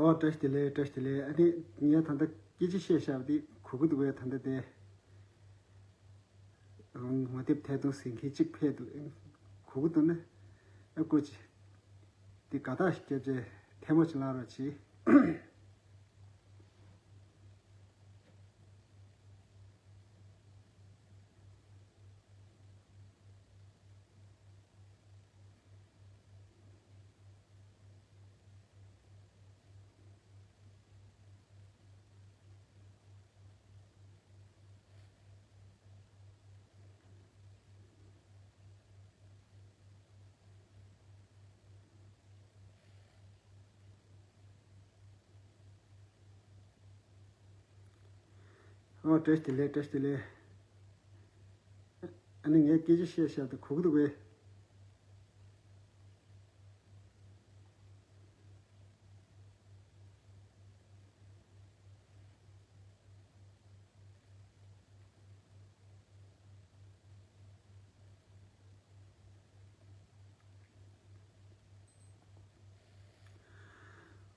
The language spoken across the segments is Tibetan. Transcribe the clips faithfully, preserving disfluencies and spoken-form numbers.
ཨོ་བཀྲ་ཤིས་བདེ་ལེགས། བཀྲ་ཤིས་བདེ་ལེགས། ཨ་ནི་ངས་ད་ལྟ་སྐད་ཆ་བཤད་བཞག་པ་དེ་གོ་གི་འདུག་གས། ད་ལྟ་དེ་ངོ་དེབ་ཐད་གཏོང་ཟིན་མཁན་གཅིག་ཕེབས་འདུག། གོ་གི་འདུག་ན་ཨ་སྐུ་མཁྱེན། དེ་དགའ་རྟགས་ཤིག་བརྒྱབ་བྱས་ཐལ་མོ་ཅིག་བསླང་རོགས་གྱིས། ཨོ་བཀྲ་ཤིས་བདེ་ལེགས། བཀྲ་ཤིས་བདེ་ལེགས། ཨ་ནི་ངས་སྐད་ཆ་བཤད་བཤད་དེ་གོ་གི་འདུག་གས།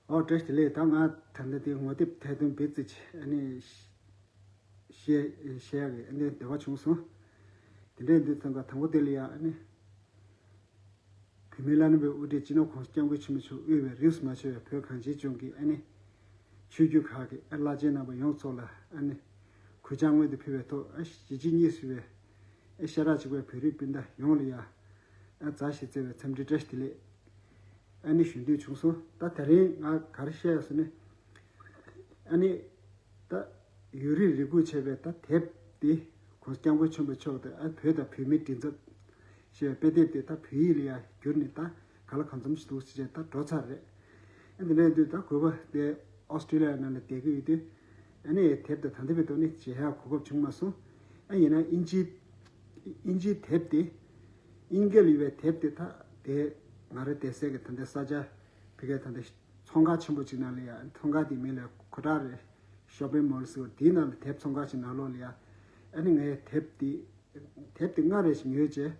ཨོ་བཀྲ་ཤིས་བདེ་ལེགས། ད་ང་ད་ལྟ་དེ་ངོ་དེབ་ཐད་གཏོང་བེད་རྩེ་ཆེ་ཨ་ནི་བཤད་བཤད་ཡག་གི་ཨ་ནི་འདོད་པ་བྱུང་སོང་། དེ་འདྲའི་འདི་ཚང་ཀ་དང་པོ་དེ་ལ་ཡ་ཨ་ནི། བོད་མིའི་བླ་ན་མེད་པའི་དབུ་ཁྲིད་སྤྱི་ནོར་༸གོང་ས་༸སྐྱབས་མགོན་ཆེན་པོ་མཆོག་དབུས་པའི་རིས་སུ་མ་ཆད་པའི་བོད་གངས་ཅན་ལྗོངས་ཀྱི་ཨ་ནི་ཆོས་བརྒྱུད་ཁག་གི་ཨ་བླ་ཆེན་རྣམ་པ་ཡོངས་རྫོགས་ལ་ཨ་ནི་གུས་ཕྱག་སྔོན་དུ་ཕུལ་བའི་ཐོག་ཨ་གཞིས་བྱེས་གཉིས་སུ་བའི་ཨ་ཤ་ཁྲག་གཅིག་པའི་བོད་རིགས་སྤུན་ཟླ་ཡོངས་ལ་ཡ་ཨ་མཛའ་བཤེས་བརྩེ་བའི་འཚམས་འདྲི་བཀྲ་ཤིས་བདེ་ལེགས་ཨ་ནི་ཞུ་འདོད་བྱུང་སོང་། ད་དེ་རིང་ང་ག་རེ་བཤད་ཡོད་ཟེར་ན་ཨ་ནི། ད་ཡོད་རིགས་རེ་སྒུག་བྱས་པའི་ད་དེབ་འདི་༸གོང་ས་༸སྐྱབས་མགོན་ཆེན་པོ་མཆོག་དང་ཨ་བོད་དང་བོད་མིའི་མགྲིན་ཚབ་ཞེས་པའི་དཔེ་དེབ་དེ་ད་བོད་ཡིག་ལ་ཡང་བསྒྱུར་ནས་ད་ག་ལ་གང་འཚམ་ཞིག་འདུག་ཟེར་བྱས་ད་འགྲོ་ཚར་རེད། ཨ་འདི་འདྲ་ཡིན་དུས་ད་གུས་པ་དེ་ཨོ་སི་ཀྲི་ལི་ཡ་ནང་ལ་བསྡད་ཀྱི་ཡོད་དུས་ཨ་ནི་དེབ་དེ་ད་ལྟ་བར་དུ་ནི་མཇལ་ཡག་གོ་སྐབས་བྱུང་མ་སོང་། ཨ་ཡིན་ན་དབྱིན་ཇིའི་དབྱིན་ཇིའི་དེབ་དེ་དབྱིན་སྐད་ལ་ཡོད་པའི་དེབ་དེ་ད་དེ་ང་རང་བསྡད་སའི་གི་ད་ལྟ་ས་ཆ་ཕ་གིའི་ད་ལྟ་ཚོང་ཁང་ཆེན་པོ་གཅིག་ནང་ལ་ཡ་ཚོང་ཁང་དེའི་མིང་ལ་ཁོ་ཊ་རེད། ཤོ་པིང་མོལ་ཟེར་བ་དེའི་ནང་ལ་དེབ་ཚོང་ཁང་ཞིག་ནང་ལོགས་ལ་ཡ། ཨ་ནི་ངས་དེབ་དེ་དེབ་དེ་ལྔ་རེ་ཞིག་ཉོས་བྱས།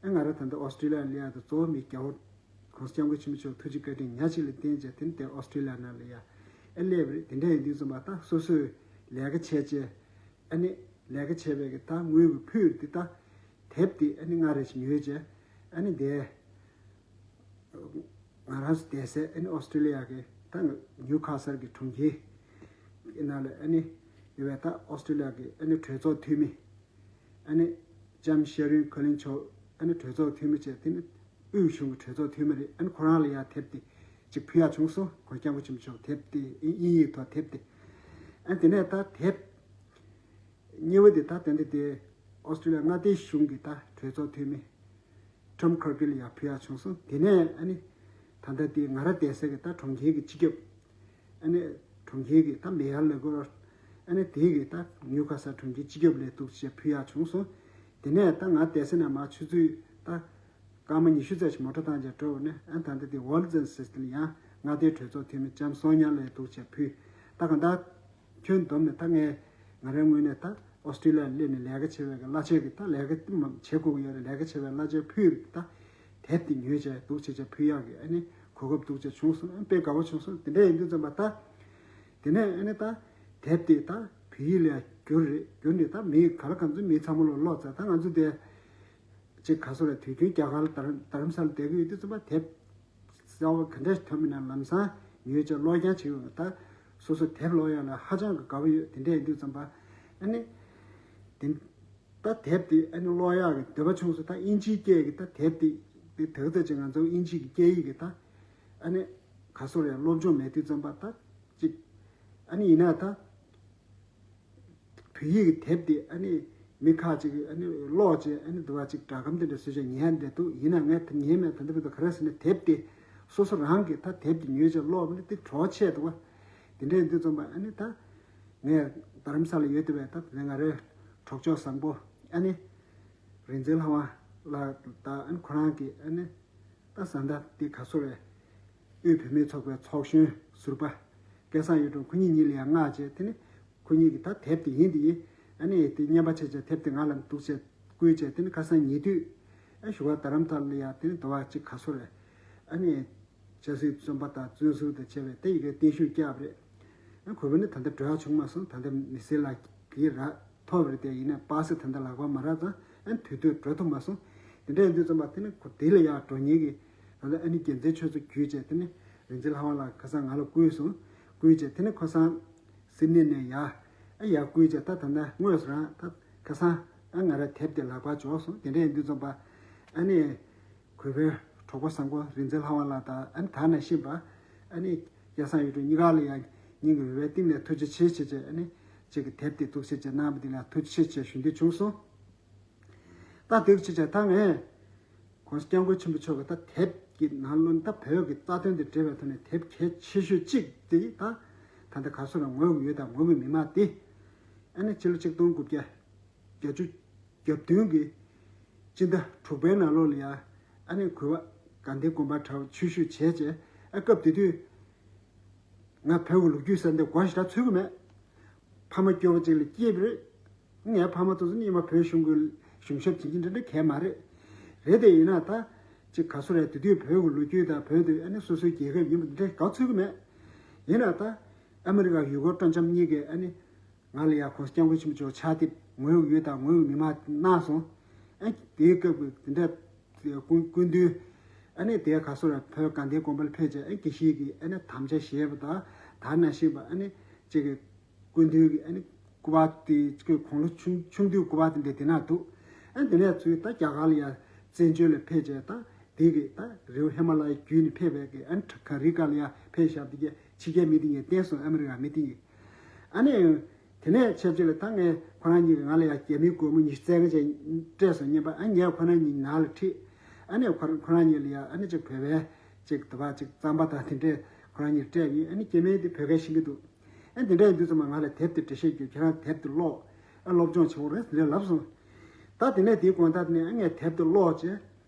ཨ་ང་རང་ད་ལྟ་ཨོ་སི་ཀྲི་ལི་ཡ་ལ་ཡ་དང་གཙོ་བོ་མི་རྒྱ་བོ་༸གོང་ས་༸སྐྱབས་མགོན་ཆེན་པོ་མཆོག་ཐུགས་རྗེ་བཀའ་དྲིན་ཉག་གཅིག་ལ་བརྟེན་བྱས་དེ་ནི་དེ་ཨོ་སི་ཀྲི་ལི་ཡ་ནང་ལ་ཡ་ཨ་སླེབས་པ་རེད། དེ་འདྲ་ཡིན་དུས་ཙམ་པ་ད་སོ་སོས་ལས་ཀ་བྱས་བྱས་ཨ་ནི་ལས་ཀ་བྱས་པའི་གི་ད་དངུལ་གྱི་ཕུད་དེ་ད་དེབ་དེ་ཨ་ནི་ལྔ་རེ་ཞིག་ཉོས་བྱས་ཨ་ནི་དེ། ང་རང་ཚོ་བསྡད་སའི་ཨ་ནི་ཨོ་སི་ཀྲི་ལི་ཡ་གི་ད་ནིའུ་ཁ་སལ་གྱི་གྲོང་ཁྱེར་གྱི་ནང་ལ་ཨ་ནི་ཡོད་པའི་ད་ཨོ་སི་ཀྲི་ལི་ཡ་གི་ཨ་ནི་གྲོས་ཚོགས་འཐུས་མི་ཨ་ནི་ལྕམ་ཤེ་རིན་ཁོ་ལིན་མཆོག་ཨ་ནི་གྲོས་ཚོགས་འཐུས་མི་བྱས་དེ་ནི་དབུས་གཞུང་གི་གྲོས་ཚོགས་འཐུས་མི་རེད། ཨ་ནི་ཁོ་རང་ལ་ཡ་དེབ་དེ་ཅིག་ཕུལ་ཡག་བྱུང་སོང་། ༸གོང་ས་༸སྐྱབས་མགོན་ཆེན་པོ་མཆོག་དེབ་དེ་དབྱིན་ཡིག་ཐོག་དེབ་དེ་ཨ་ནི་དེ་ནས་ད་དེབ། གཉིས་པ་དེ་ད་ཏན་ཏན་དེ་ཨོ་སི་ཀྲི་ལི་ཡ་མངའ་སྡེའི་གཞུང་གི་ད་གྲོས་ཚོགས་འཐུས་མི་ཊོམ་ཁར་གྷིལ་ལ་ཡར་ཕུལ་ཡག་བྱུང་སོང་། དེ་ནས་ཨ་ནི་ད་ལྟ་དེ་ང་རང་བསྡད་སའི་གི་ད་གྲོང་ཁྱེར་གྱི་སྤྱི་ཁྱབ་ཨ་ནི་གྲོང་ཁྱེར་གྱི་ད་མེ་ཡར་ལ་གོ་ར་ཨ་ནི་དེ་གི་ད་ནིའུ་ཁ་སལ་གྲོང་ཁྱེར་སྤྱི་ཁྱབ་ལ་འདུག་ཅེས་ཕུལ་ཡག་བྱུང་སོང་། དེ་ནས་ད་ང་བསྡད་སའི་ནས་མར་ཆུ་ཚོད་ད། སྐར་མ་ཉི་ཤུ་ཙམ་ཞིག་མོ་ཊ་བཏང་བྱས་འགྲོ་བ་ནས་ཨ་ད་ལྟ་དེ་ཝོལ་ཛན་སི་ཊི་ལ་ཡང་མངའ་སྡེའི་གྲོས་ཚོགས་འཐུས་མི་ལྕམ་སོ་ཉ་ལ་འདུག་བྱས་ཕུལ། ད་གང་ལྟར་ཁྱོན་བསྡོམས་ནས་ད་ངས་ང་རའི་ངོས་ནས་ད་ཨོ་སི་ཀྲི་ལི་ཡ་ལ་སླེབས་ནས་ལས་ཀ་བྱེད་པའི་གི་གླ་ཆ་གི་ད་ལས་ཀ་དེ་མ་བྱེད་དགོས་ཀྱི་ཡོད་རེད། ལས་ཀ་བྱེད་པའི་གླ་ཆ་ཕུལ་རེད། ད་དེབ་དེ་ཉོས་བྱས་འདུག་བྱས་བྱས་ཕུལ་ཡག་གི་ཨ་ནི་གོ་སྐབས་འདུག་བྱས་བྱུང་སོང་། ཨ་དཔེ་དགའ་བོ་བྱུང་སོང་། དེ་འདྲ་ཡིན་དུས་ཙམ་པ་ད་དེ་ནས་ཨ་ནི་ད་དེབ་དེ་ད་བོད་ཡིག་ལ་ཡང་བསྒྱུར་རེད། བསྒྱུར་ནས་ད་མི་ག་ལ་གང་འཚམ་མི་ཚང་མ་ལ་ཀློག་ཚར། ད་ང་ཚོ་དེ། ཅིག་ག་སོ་རེད། དུས་རྒྱུན་རྒྱ་གར་ལ་རྡ་རམ་རྡ་རམ་ས་ལ་བསྡད་ཀྱི་ཡོད་དུས་ཙམ་པ་དེབ་གསར་བ་ག་འདྲ་ཞིག་ཐོན་མིན་ན་ལམ་སང་ཉོས་བྱས་ཀློག་རྐྱང་བྱེད་ཀྱི་ཡོད། ད་སོ་སོ་དེབ་ཀློག་ཡག་ལ་ཧ་ཅང་གི་དགའ་པོ་ཡོད། དེ་འདྲ་ཡིན་དུས་ཙམ་པ་ཨ་ནི་དེ་ད་དེབ་དེ་ཨ་ནི་ཀློག་ཡག་གི་འདོད་པ་བྱུང་སོང་། ད་དབྱིན་ཇིའི་སྐད་ཀྱི་ད་དེབ་དེ་དེ་དག་ཙམ་ཅིག་ང་ཚོ་དབྱིན་ཇི་གི་སྐད་ཡིག་གི་ད་ཨ་ནི་ག་སོ་རེད། སློབ་སྦྱོང་མེད་དུས་ཙམ་པ་ད་ཅིག་ཨ་ནི་ཡིན་ན་ད། བོད་ཡིག་གི་དེབ་དེ་ཨ་ནི་མི་ཁག་ཅིག་གིས་ཨ་ནི་ཀློག་བྱས་ཨ་ནི་འདི་བ་ཅིག་སྒྲ་སྒམ་དེ་འདྲ་བཟོས་བྱས་ཉན་བསྡད་འདུག། ཡིན་ན་ངས་ད་ཉན་མེད། ད་འདི་བར་དུ་ག་རེ་ཟེར་ན་དེབ་དེ་སོ་སོ་རང་གིས་ད་དེབ་དེ་ཉོས་བྱས་ཀློག་པ་ནི་དེ་བྲོ་བ་ཆེ་འདུག་བ། དེ་འདྲ་ཡིན་དུས་ཙམ་པ་ཨ་ནི་ད་ངས་རྡ་རམ་ས་ལ་ཡོད་དུས་བས་ད་དེ་ནས་ང་རའི་གྲོགས་མཆོག་བཟང་པོ་ཨ་ནི་རིག་འཛིན་ལྷ་དབང་ལགས་ད་ཨ་ནི་ཁོ་རང་གིས་ཨ་ནི། ད་བཟའ་ཟླ་དེ་ག་སོ་རེད། དབུས་བོད་མིའི་ཚོགས་པའི་ཚོགས་གཞོན་ཟུར་པ་སྐལ་བཟང་གཡུ་སྒྲོན་ཁོ་གཉིས་གཉིས་ལ་ཡང་མངགས་བྱས། དེ་ནི་ཁོ་གཉིས་ཀྱིས་ད་དེབ་དེ་ཡིན་དེ་ཡིན། ཨ་ནི་དེ་རྔན་པ་བྱས་བྱས་དེབ་དེ་ང་ལ་འདུག་བྱས་བསྐུར་བྱས། དེ་ནི་ཁ་སང་ཉེ་དུས་ཨ་བཞུགས་སྒར་རྡ་རམ་ས་ལ་ཡ་དེ་ནི་དུ་བ་གཅིག་ག་སོ་རེད། ཨ་ནི་ ཆབ་སྲིད་བཙོན་པ་དང་བཙོན་ཟུར་དང་བཅས་པའི་དེ་ཡི་གེ་བརྟན་བཞུགས་བསྐྱངས་པ་རེད། ཨ་གུས་པ་ནི་ད་ལྟ་འགྲོ་ཡག་བྱུང་མ་སོང་། ད་ལྟ་མི་སེར་ལ་གི་ར་ཐོབ་རེད། དེ་ཡིན་ན་པ་སེ་ད་ལྟ་ལག་པ་མ་རག་ཙང་ཨ་དུས་ཐོག་འགྲོ་ཐུབ་མ་སོང་། དེ་འདྲ་ཡིན་དུས་ཙམ་པ་དེ་ནི་ཁོ་དེ་ལ་ཡར་འགྲོ་མཁན་གྱི་ད་ལྟ་ཨ་ནི་རྒྱལ་མཚན་ཆོས་མཚོ་བརྒྱུད་བྱས་དེ་ནི་རིག་འཛིན་ལྷ་དབང་ལགས་ཁ་སང་ང་ལ་བསྐུལ་སོང་། བསྐུལ་བྱས་དེ་ནི་ཁ་སང་སིད་ནི་ནས་ཡར་ཨ་ཡར་བསྐུལ་བྱས་ད་ད་ལྟ་དངོས་སུ་རང་ད་ཁ་སང་ཨ་ང་ར་དེབ་དེ་ལག་པར་འབྱོར་སོང་། དེ་འདྲ་ཡིན་དུས་ཙམ་པ་ཨ་ནི། གུས་པའི་གྲོགས་པོ་བཟང་པོ་རིག་འཛིན་ལྷ་དབང་ལགས་དང་ཨ་ནི་ད་ནང་བཞིན་པ་ཨ་ནི་སྐལ་བཟང་གཡུ་སྒྲོན་གཉིས་ཀ་ལ་ཡང་སྙིང་གི་རུས་པའི་གཏིང་ནས་ཐུགས་རྗེ་ཆེ་ཞེས་བྱས། ཨ་ནི་གཅིག་གི་དེབ་དེ་གཏུག་བཤེར་བྱས་གནང་བ་འདི་ལ་ཐུགས་རྗེ་ཆེ་ཞེས་ཞུ་འདོད་བྱུང་སོང་། ད་དེ་ཅི་བྱས་ད་ངས་༸གོང་ས་༸སྐྱབས་མགོན་ཆེན་པོ་མཆོག་གི་ད་དེབ་ཀྱི་ནང་ལོ་ད་བོད་ཀྱི་རྩ་དོན་དང་འབྲེལ་བའི་ཐོག་ནས་དེབ་གལ་ཆེ་ཤོས་གཅིག་དེ་ད་ད་ལྟ་ག་སོ་ལ་ངོས་ཀྱི་ཡོད་དང་ངོས་ཀྱི་མི་མང་དེ་ཨ་ནི་ཕྱི་ལོ་ཆིག་སྟོང་དགུ་བརྒྱ་བརྒྱད་ཅུ་གྱ་བདུན་གྱི་སྤྱི་ཟླ་དྲུག་པའི་ནང་ལོགས་ལ་ཡ་ཨ་ནི་གུས་པ་དགའ་ལྡན་དགོན་པ་གྲྭ་པ་ཆོས་ཞུགས་བྱས་བྱས། ཨ་སྐབས་དེ་དུས་ང་བོད་ཀྱི་ལོ་རྒྱུས་ཟེར་འདི་གོ་ཞེ་དྲག་ཚོད་ཀྱི་མེད། ཕ་མ་སྐྱོ་བོ་ཅིག་ལ་སྐྱེས་པ་རེད། ངའི་ཕ་མ་དེ་ཚོ་ནི་སྔོན་མ་བོད་གཞུང་གི་གཞུང་ཞབས་བྱེད་ཀྱི་འདྲ་འདྲ་གས་མ་རེད། རེད་དེ་ཡིན་ན་ད་ཅིག་ག་སོ་རེད། དེ་དུས་བོད་ཀྱི་ལོ་རྒྱུས་དང་བོད་དུ་ཨ་ནི་སོ་སོའི་རྒྱལ་ཁབ་ཡིན་པ་འདི་འདྲ་ག་ཚོད་ཀྱི་མེད། ཡིན་ན་ད་ཨ་མི་རི་ཀ་ཡུལ་སྐོར་སྤྲོ་འཆམ་གཉིས་ཀས་ཨ་ནི་ང་ལ་ཡ་གོང་ས་སྐྱབས་མགོན་ཆེན་པོ་མཆོག་ཕྱག་དེབ་ངོས་ཀྱི་ཡོད་དང་ངོས་ཀྱི་མི་མང་གནང་སོང་། ཨ་དེའི་སྐབས་ཀྱི་དེ་འདྲ་སྐུ་སྐུ་མདུན་ཨ་ནི་དེ་ག་སོ་ར་བོད་དགའ་ལྡན་དགོན་པ་ལ་ཕེབས་བྱས་ཨ་དགེ་བཤེས་ཀྱི་ཨ་ནི་དམ་བཅའ་བཞེས་པ་དང་ད་ནང་བཞིན་པ་ཨ་ནི་གཅིག་གི་སྐུ་མདུན་གྱི་ཨ་ནི་སྐུ་པར་དེ་ཁོང་ལོ་ཆུང་ཆུང་དུས་སྐུ་པར་དེ་འདྲ་དེ་ན་འདུག་ཨ་དེ་ནས་ཚུར་ད་རྒྱ་གར་ལ་ཡ་བཙན་བྱོལ་ལ་ཕེབས་བྱས་ད། དེ་གི་ད་རི་བོ་ཧི་མ་ལ་ཡའི་བརྒྱུད་ནས་ཕེབས་པའི་གི་ཨ་ནི་གངས་རིའི་བཀའ་ལ་ཡ་ཕེབས་བཞག་དེ་གི་ཕྱི་རྒྱལ་མི་དེ་ངས་བསྟན་སོང་། ཨ་མི་རི་ཀ་མི་དེ་ངས་ཨ་ནི་དེ་ནས་ཆབས་ཅིག་ལ་ད་ངས་ཁོ་རང་གཉིས་ཀྱི་ང་ལ་ཡ་རྒྱ་མིའི་སྒོར་མོ་ཉི་ཤུ་རྩ་ལྔ་ཅན་སྤྲད་སོང་སྙམ་པ། ཨ་ངས་ཁོ་རང་གཉིས་ནང་ལ་ཁྲིད། ཨ་ནི་ཁོ་ཁོ་རང་གཉིས་ལ་ཡ་ཨ་ནི་ཅིག་བོད་པའི་ཅིག་དུ་བ་ཅིག་རྩམ་པ་དང་དེ་འདྲས་ཁོ་རང་གཉིས་སྤྲད་ཡིན། ཨ་ནི་རྒྱ་མིའི་དེ་བོད་སྐད་ཤེས་ཀྱི་འདུག་ཨ་དེ་འདྲས་ཡིན་དུས་ཙམ་པ་ང་ལ་དེབ་དེ་འགྲེལ་བཤད་རྒྱུ་ཁྱེད་རང་དེབ་དེ་ཀློག་ཨ་སློབ་སྦྱོང་བྱེད་དགོས་རེད་ཟེར་ལབ་སོང་། ད་དེ་ནས་དེའི་དགོང་དག་ནས་ཨ་ངས་དེབ་དེ་ཀློག་བྱས།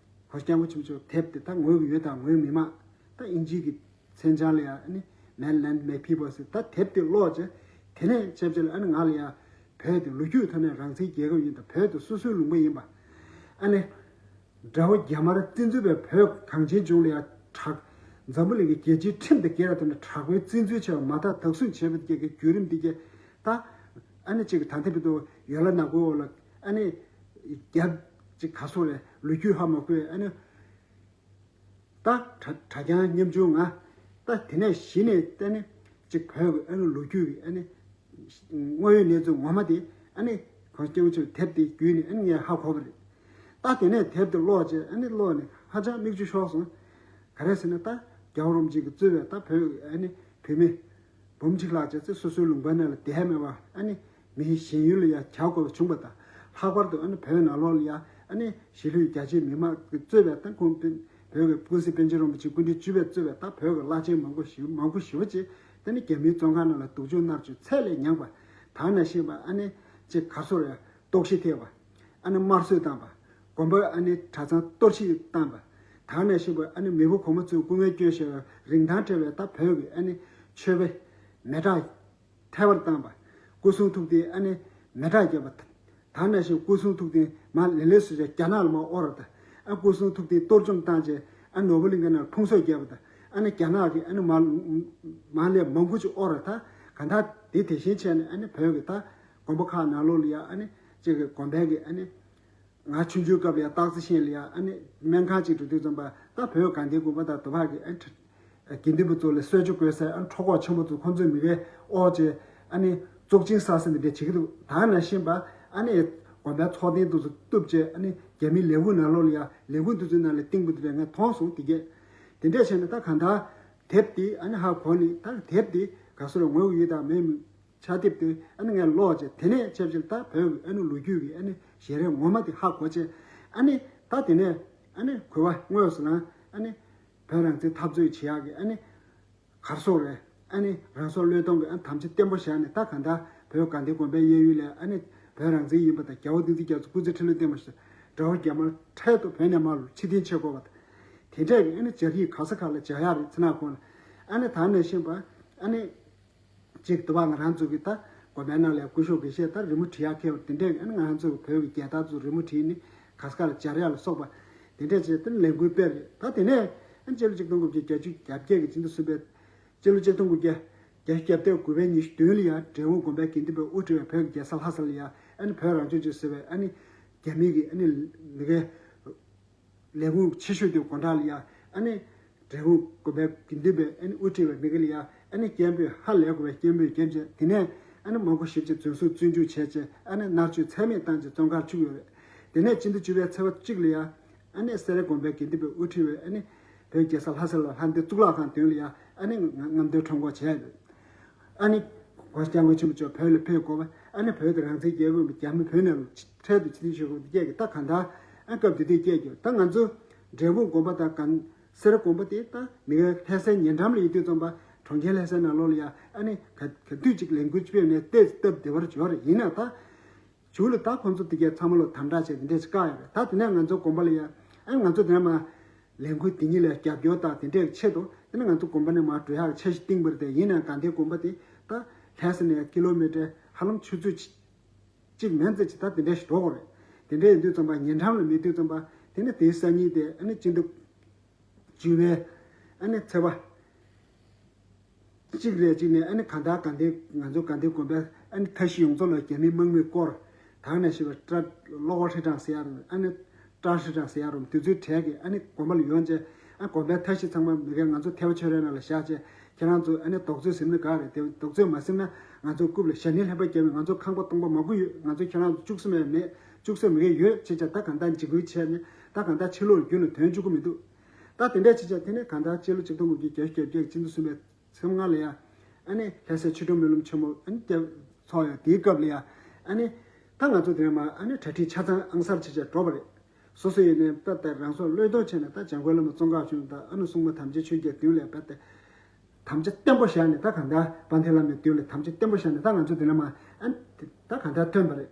གོང་ས་སྐྱབས་མགོན་ཆེན་པོ་མཆོག་དེབ་དེ་ད་ངོས་ཀྱི་ཡོད་དང་ངོས་མི་མང་། ད་དབྱིན་ཇིའི་གི་མཚན་བྱང་ལ་ཡང་ཨ་ནི་Man Land My People ཟེར་ད་དེབ་དེ་ཀློག་བྱས། དེ་ནས་ཆབས་ཅིག་ལ་ཨ་ནི་ང་ལ་ཡང་བོད་དེ་ལོ་རྒྱུས་ཐོག་ནས་རང་བཙན་རྒྱལ་ཁབ་ཡིན་དང་བོད་དེ་སོ་སོའི་ལུང་པ་ཡིན་པ། ཨ་ནི་དགྲ་བོ་རྒྱ་དམར་བཙན་འཛུལ་བའི་བོད་གངས་ཅན་ལྗོངས་ལ་ཡང་དྲག་འཛམ་བུ་གླིང་གི་རྒྱལ་སྤྱིའི་ཁྲིམས་དང་འགལ་བའི་ཐོག་ནས་དྲག་པོའི་བཙན་འཛུལ་བྱས་པ་མ་ཐག་བདག་བཟུང་བྱས་པ་དེ་གའི་བརྒྱུད་རིམ་དེ་གའི་ད་ཨ་ནི་གཅིག་གི་ད་ལྟ་བར་དུ་ཡོ་ལ་ནག་པོའི་འོག་ལ་ཨ་ནི་རྒྱབ་ཅིག་ག་སོ་རེད། ལོ་རྒྱུས་ཧ་མ་གོ་བའི་ཨ་ནི། ད་གྲྭ་གྲྭ་རྐྱང་ཉམ་ཆུང་ང་། ད་དེ་ནས་གཞི་ནས་བལྟས་ནས་ཅིག་བོད་ཀྱི་ཨ་ནི་ལོ་རྒྱུས་ཀྱི་ཨ་ནི་དངོས་ཡོད་གནས་ཚུལ་ངོ་མ་དེ་ཨ་ནི་གོང་ས་སྐྱབས་མགོན་ཆེན་པོའི་དེབ་དེ་བརྒྱུད་ནས་ཨ་ནི་ངས་ཧ་གོ་བ་རེད། ད་དེ་ནས་དེབ་དེ་ཀློག་བྱས་ཨ་ནི་ཀློག་ནས་ཧ་ཅང་མིག་ཆུ་ཤོར་སོང་། ག་རེ་ཟེར་ན་ད་རྒྱལ་བ་རིན་པོ་ཆེ་གིས་གཙོས་པའི་ད་བོད་ཀྱི་ཨ་ནི་བོད་མི་འབུམ་གཅིག་ལྷག་བྱས་ཚེ་སོ་སོའི་ལུང་པ་ནང་ལ་བསྡད་མེད་པ་ཨ་ནི། མི་གཞན་ཡུལ་ལ་ཡང་གྱར་དགོས་པ་བྱུང་བ་དང་། ལྷག་པར་དུ་ཨ་ནི་བོད་ནང་ལོགས་ལ་ཡང་ཨ་ནི་གཞིས་ལུས་རྒྱ་ཆེའི་མི་མང་གིས་གཙོས་པའི་ད་ཁོང་བོད་ཀྱི་ཀུན་གཟིགས་པཎ་ཆེན་རིན་པོ་ཆེ་སྐུ་ཕྲེང་བཅུ་པས་གཙོས་པའི་ད་བོད་ཀྱི་བླ་ཆེན་མང་པོ་ཞིག་མང་པོ་ཞེ་པོ་ཅིག་ད་ནི་རྒྱ་མིའི་བཙོན་ཁང་ནང་ལ་སྡུག་སྦྱོང་མནར་གཅོད་ཚད་ལས་མྱངས་པ། ད་ནང་བཞིན་པ་ཨ་ནི་ཅིག་ག་སོ་རེད། ལྟོགས་ཤི་ཐེབས་པ། ཨ་ནི་དམར་གསོད་བཏང་བ། དགོན་པ་ཨ་ནི་གྲྭ་ཚང་གཏོར་བཤིག་བཏང་བ། ད་ནང་བཞིན་པ་ཨ་ནི་མེས་པོ་གོང་མ་ཚོས་སྐུ་ངལ་བསྐྱོན་བཞིན་པའི་རིན་ཐང་བྲལ་བའི་ད་བོད་ཀྱི་ཨ་ནི་ཆོས་པ་མེ་སྲེག་ཐལ་བར་བཏང་བ། སྐུ་གསུང་ཐུགས་རྟེན་ཨ་ནི་མེ་སྲེག་བརྒྱབ་པ། ད་ནང་བཞིན་སྐུ་གསུང་ཐུགས་རྟེན་མར་ལེ་ལོས་སུ་བྱས་རྒྱ་ནག་ལ་མར་དབོར་བ་དང་། ཨ་སྐུ་གསུང་ཐུགས་རྟེན་གཏོར་བཅོམ་བཏང་རྗེས་ཨ་ནོར་བུ་གླིང་ག་ནང་ལ་ཕུང་གསོག་བརྒྱབ་པ་དང་། ཨ་ནི་རྒྱ་ནག་གིས་ཨ་ནི་མར་མར་ལས་མང་པོ་ཅིག་དབོར་བ་དང་། གང་ལྟར་དེ་དེ་བཞིན་བྱས་ནས་ཨ་ནི་བོད་ཀྱི་ད་དགོན་པ་ཁག་ནང་ལོགས་ལ་ཡང་ཨ་ནི་གཅིག་གི་དགོན་པའི་གི་ཨ་ནི། ང་ཆུང་ཆུང་སྐབས་ལ་ཡང་སྟག་རྩེ་ཤན་ལ་ཡང་ཨ་ནི་སྨན་ཁང་ཅིག་འགྲོ་དུས་ཙམ་པ་ད་བོད་དགའ་ལྡན་དགོན་པ་དང་དུ་བ་གི་ཨ་ནི་དགེ་འདུན་པ་ཚོ་ལ་གསོལ་ཇ་དགོས་སའི་ཨ་ནི་ཁྲོ་ཁོག་ཆེན་པོ་ཚོ་ཁོང་ཚོས་མི་གའི་ཨོ་ཅེ་ཨ་ནི་བཙོག་གཅིན་ཟ་ས་འདི་འདྲ་བྱེད་ཀྱི་འདུག་ད་ནང་བཞིན་པ་ཨ་ནི་དགོན་པའི་ཚོགས་ཐེངས་དུ་ཚོ་གཏུབ་བྱས་ཨ་ནི་རྒྱ་མིའི་ལས་ཁུངས་ནང་ལོགས་ལ་ཡང་ལས་ཁུངས་དུ་ཚོའི་ནང་ལ་བཏིང་པ་འདི་འདྲ་ངས་མཐོང་སོང་། དེ་གས་དེ་འདྲས་བྱས་ནས་ད་གང་ལྟར་དེབ་དེ་ཨ་ནི་ཧ་གོ་ནས་ད་དེབ་དེ་ག་སོ་ར་ངོས་ཡོད་དང་མེད་མི། ཕྱག་དེབ་དེ་ཨ་ནི་ངས་ཀློག་བྱས་དེ་ནས་ཆབས་ཅིག་ད་བོད་ཀྱི་ཨ་ནི་ལོ་རྒྱུས་ཀྱི་ཨ་ནི་ཞལ་རས་ངོ་མ་དེ་ཧ་གོ་བྱས། ཨ་ནི་ད་དེ་ནས་ཨ་ནི་གུས་པ་དངོས་སུ་ལ་ཨ་ནི་བོད་རང་བཙན་འཐབ་རྩོད་བྱེད་ཡག་གི་ཨ་ནི་གར་སོགས་རེད། ཨ་ནི་རང་སྲོག་བློས་གཏོང་གི་ཨ་ནི་དམ་བཅའ་བརྟན་པོ་བཞག་ནས་ད་གང་ལྟར་བོད་དགའ་ལྡན་དགོན་པའི་གཡས་གཡོན་ལ་ཨ་ནི་བོད་རང་བཙན་ཡིན་པ་དང་རྒྱལ་བ་བསྟན་འཛིན་རྒྱ་མཚོ་སྐུ་ཚེ་ཁྲི་ལོ་བརྟན་པ་ཞིག་དགྲ་བོ་རྒྱ་དམར་འཕྲལ་དུ་བོད་ནས་མར་ཕྱིར་འཐེན་བྱེད་དགོས་པ་དང་། དེ་འདྲས་ཀྱི་ཨ་ནི་སྦྱར་ཡིག་ག་ས་ག་ལ་སྦྱར་ཡག་རེད། ཚེ་ན་ཁོང་ལ་ཨ་ནི་ད་ནས་ཤེས་པ་ཨ་ནི། གཅིག་དུ་བ་ང་རང་ཚོ་གི་ད་དགོན་པའི་ནང་ལ་སྐུ་ཞབས་དགེ་བཤེས་ད་རི་མོ་བྲིས་ཡག་མཁས་པ་དེ་འདྲས་ཨ་ནི་ང་རང་ཚོ་གི་བོད་ཀྱི་རྒྱལ་དར་ཚོ་རི་མོ་བྲིས་ནི་ག་ས་ག་ལ་སྦྱར་ཡག་ལ་སོགས་པ་དེ་འདྲས་བྱས་ཏེ་ལས་འགུལ་སྤེལ་རེད། ད་དེ་ནས་ ཨ་ནི་སྤྱི་ལོ་ཆིག་སྟོང་དགུ་བརྒྱ་བརྒྱད་ཅུ་གྱ་བརྒྱད་ཀྱི་སྤྱི་ཟླ་གསུམ་པའི། སྤྱི་ལོ་ཆིག་སྟོང་དགུ་བརྒྱ་བརྒྱད་ཅུ་གྱ་བརྒྱད་དགུ་པའི་ཉི་ཤུ་བདུན་ལ་ཡང་འབྲས་སྤུངས་དགོན་པའི་དགེ་འདུན་པའི་དབུ་ཁྲིད་པའི་བོད་ཀྱི་རྒྱལ་ས་ལྷ་ས་ལ་ཡང་ཨ་ནི་བོད་རང་སྐྱོང་ཅེས་ཟེར་བའི་ཨ་ནི་རྒྱ་མི་གི་ཨ་ནི་མི་སྒེར་ལས་ཁུངས་ཆེ་ཤོས་དེ་སྒོ་འགྲམ་ལ་ཡང་ཨ་ནི་འབྲས་སྤུངས་དགོན་པའི་དགེ་འདུན་པའི་ཨ་ནི་དབུ་ཁྲིད་པའི་མི་སྒེར་ལ་ཡང་ཨ་ནི་སྐད་འབོད་ཧ་ལས་དགོས་པའི་སྐད་འབོད་བརྒྱབ་རྗེས། དེ་ནས་ཨ་ནི་མང་པོ་ཞེ་ཅིག་འཛིན་བཟུང་བཙོན་འཇུག་བྱས་རྗེས་ཨ་ནི་མནར་གཅོད་ཚད་མེད་བཏང་རྗེས་བཙོན་ཁར་བཅུག་ཡོད་རེད། དེ་ནས་སྤྱི་ཟླ་བཅུ་པའི་ཚེས་པ་གཅིག་ལ་ཡང་ཨ་ནི་སེ་ར་དགོན་པའི་དགེ་འདུན་པའི་དབུ་ཁྲིད་པའི་ཨ་ནི་བོད་རྒྱལ་ས་ལྷ་ས་ལ་ལྷ་ལྡན་གཙུག་ལག་ཁང་མདུན་ལ་ཡང་ཨ་ནི་རྔམ་སྟོན་ཁྲོམ་སྐོར་བྱས་ཡོད། ཨ་ནི་༸གོང་ས་༸སྐྱབས་མགོན་ཆེན་པོ་མཆོག་བོད་ལ་ཕེབས་དགོས་པ། ཨ་ནི་བོད་དེ་རང་བཙན་རྒྱལ་ཁབ་རྒྱ་མི་བོད་ནས་འཕྲལ་དུ་ཕྱིར་འཐེན་ཞུ་དགོས་པ་སྐད་ཀྱི་ད་གང་ལྟར་ཨ་སྐབས་དེ་དུས་སྐད་ཀྱི་ད་ང་ཚོ་འབྲས་སྤུངས་དགོན་པ་དང་གང་སེ་ར་དགོན་པ་དེ་ད་མི་སྒེར་ལྷ་སའི་ཉེ་འགྲམ་ལ་ཡོད་དུས་ཙམ་པ་གྲོང་ཁྱེར་ལྷ་སའི་ནང་ལོགས་ལ་ཡང་ཨ་ནི་ག་ག་དུས་ཅིག་ལས་འགུལ་སྤེལ་ནས་ཏོག་ཙམ་སྟབས་བདེ་བར་འགྱུར་རེད། ཡིན་ན་ད། གཞུག་ལ་ད་ཁོང་ཚོ་དེ་གས་ཚང་མ་ལ་དམ་དྲག་བྱས་དེ་འདྲས་ཅིག་བཀག་ཡོད་རེད། ད་དེ་ནས་ང་ཚོ་དགོན་པ་ལ་ཡ་ཨ་ང་ཚོ་དེ་ནས་མ་ལས་འགུལ་དེ་གཉིས་ལ་རྒྱབ་སྐྱོར་དང་དེ་འདྲས་ཆེད་དུ་དེ་ནས་ང་ཚོ་དགོན་པ་ནས་མ་འགྲོ་ཡག་འཆར་གཞི་བཏིང་བ་རེད། དེ་ཡིན་ནའང་དགའ་ལྡན་དགོན་པ་དེ་ད་ལྷ་ས་ནས་ཀི་ལོ་མི་ཊར་ཧ་ལམ་ཆུ་ཚོད་གཅིག་མན་ཙམ་ཅིག་ད་དེ་འདྲས་ཞིག་འགྲོ་དགོས་རེད། དེ་འདྲས་ཡིན་དུས་ཙམ་པ་ཉེ་འགྲམ་ལ་མེད་དུས་ཙམ་པ་དེ་ནས་དེའི་སང་ཉིན་དེ་ཨ་ནི་སྤྱི་ཟླ་བཅུ་པའི་ཨ་ནི་ཚེས་པ་གཅིག་རེ་གཅིག་ནས་ཨ་ནི་གང་ལྟར་གང་ལྟར་ང་ཚོ་དགའ་ལྡན་དགོན་པའི་ཨ་ནི་མཐའ་བཞི་ཡོངས་རྫོགས་ལ་རྒྱ་མིའི་དམག་མིས་བསྐོར། ད་ནས་ཤི་བ་ཏྲ་གློག་ཧྲི་ཀྲང་ཟེར་ཡ་རུ་ཨ་ནི་ཏྲ་ཧྲི་ཀྲང་ཟེར་ཡ་རུ་དུས་ཚོད་གྲས་ཀྱི་ཨ་ནི་དགོན་པ་ལ་ཡོང་རྗེས་ཨ་དགོན་པའི་མཐའ་བཞི་ཚང་མ་མི་སྒེར་ང་ཚོ་ཐེ་བ་ཆོས་རའི་ནང་ལ་བཞག་རྗེས་ཁྱེད་རང་ཚོ་ཨ་ནི་རྡོག་རྫིས་ཟིན་ན་དགའ་རེད། དེ་རྡོག་རྫིས་མ་ཟིན་ན་ང་ཚོ་རྐུབ་ལ་ཞྭ་ནི་ལྷན་པ་བརྒྱབ་ནས་ང་ཚོ་ཁང་པ་སྟོང་པ་མང་པོ་ཡོད། ང་ཚོ་ཁྱེད་རང་ཚོ་བཅུག་ས་མེད་མེད། བཅུག་ས་མི་སྒེར་ཡོད་ཅེས་བྱ་ད་གང་ལྟར་འཇིགས་སྐུལ་བྱས་ནས་ད་གང་ལྟར་ཕྱི་ལོགས་རྒྱུན་ལ་ཐོན་བཅུག་གི་མི་འདུག་ད་དེ་འདྲ་བྱེད་ཆོག་དེ་ནས་གང་ལྟར་སྤྱི་ལོ་ཆིག་སྟོང་དགུ་བརྒྱ་བརྒྱད་ཅུ་གྱ་བརྒྱད་ཀྱི་སྤྱི་ཟླ་གསུམ་པའི་ཚེས་ལྔ་ལ་ཡང་ཨ་ནི་ལྷ་སའི་ཆོས་སྒྲོན་སྨོན་ལམ་ཆེན་མོ་ཨ་ནི་སྐབས་ཚོགས་ཡོད། དེའི་སྐབས་ལ་ཡང་ཨ་ནི་ད་ང་ཚོ་དེ་རིང་མ་ཨ་ནི་གྲ་སྒྲིག་ཆ་ཚང་ཨང་གསར་བྱེད་ཆེད་འགྲོ་བ་རེད། སོ་སོ་ཡིན་ནའི་ད་ལྟ་རང་སྲོག་བློས་གཏོང་བྱས་ནས་ད་འཇམ་མགོན་བླ་མ་ཙོང་ཁ་པ་ཆེན་དང་ཨ་ནི་སྲུང་མ་དམ་ཅན་ཆོས་རྒྱལ་མདུན་ལ་ཕེབས་ཏེ། དམ་བཅའ་བརྟན་པོ་བཞག་ནས་ད་གང་ལྟར་དཔལ་ལྡན་བླ་མའི་མདུན་ལ་དམ་བཅའ་བརྟན་པོ་བཞག་ནས་ད་ང་ཚོ་འདི་ན་མ་ཨ་ནི་ད་གང་ལྟར་ཐོན་པ་རེད།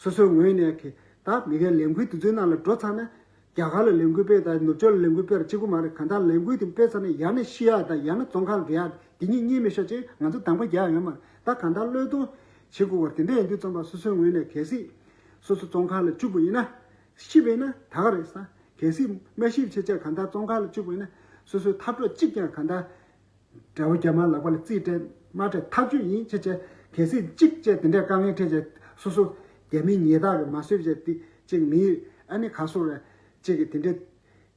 སོ་སོའི་ངོས་ནས་གི་ད་མི་སྒེར་ལས་འགུལ་དེ་ཚོའི་ནང་ལ་འགྲོ་ཚར་ན་རྒྱ་གར་ལ་ལས་འགུལ་སྤེལ་དང་ནུབ་ཕྱོགས་ལ་ལས་འགུལ་སྤེལ་གཅིག་པུ་མ་རེད། གང་ལྟར་ལས་འགུལ་དེ་སྤེལ་ཚར་ན་ཡང་ན་ཤི་ཡག་དང་ཡང་ན་བཙོན་ཁང་འགྲོ་ཡག་དེ་གཉིས་གཉིས་མི་ཤོར་ཅིག་ང་ཚོ་དང་པོ་རྒྱག་ཡོད་མ་རེད། ད་གང་ལྟར་བློས་གཏོང་བྱེད་དགོས་པ་རེད། དེ་འདྲ་ཡིན་དུས་ཙམ་པ་སོ་སོའི་ངོས་ནས་གལ་སྲིད་སོ་སོ་བཙོན་ཁང་ལ་བཅུག་པ་ཡིན་ན་ཤི་བ་ཡིན་ན་ད་ག་རེད་ས། གལ་སྲིད་མ་ཤི་བ་བྱས་ཅིག་གང་ལྟར་བཙོན་ཁང་ལ་བཅུག་པ་ཡིན་ན་སོ་སོའི་འཐབ་གྲོགས་གཅིག་ཀྱང་གང་ལྟར། དགྲ་བོ་རྒྱ་དམར་ལག་པ་ལ་རྩིས་སྤྲད་དམག་ཁྲལ་ཐག་གཅོད་ཡིན་ཅེས་བྱས། གལ་སྲིད་གཅིག་བྱས་དེ་འདྲའི་དཀའ་ངལ་འཕྲད་བྱས་སོ་སོ་རྒྱ་མིའི་ཉེས་རྟགས་ཀྱིས་མ་བཟོད་བྱས་ཏེ་གཅིག་མི་ཨ་ནི་ག་སོ་རེ་གཅིག་གིས་དེ་འདྲའི་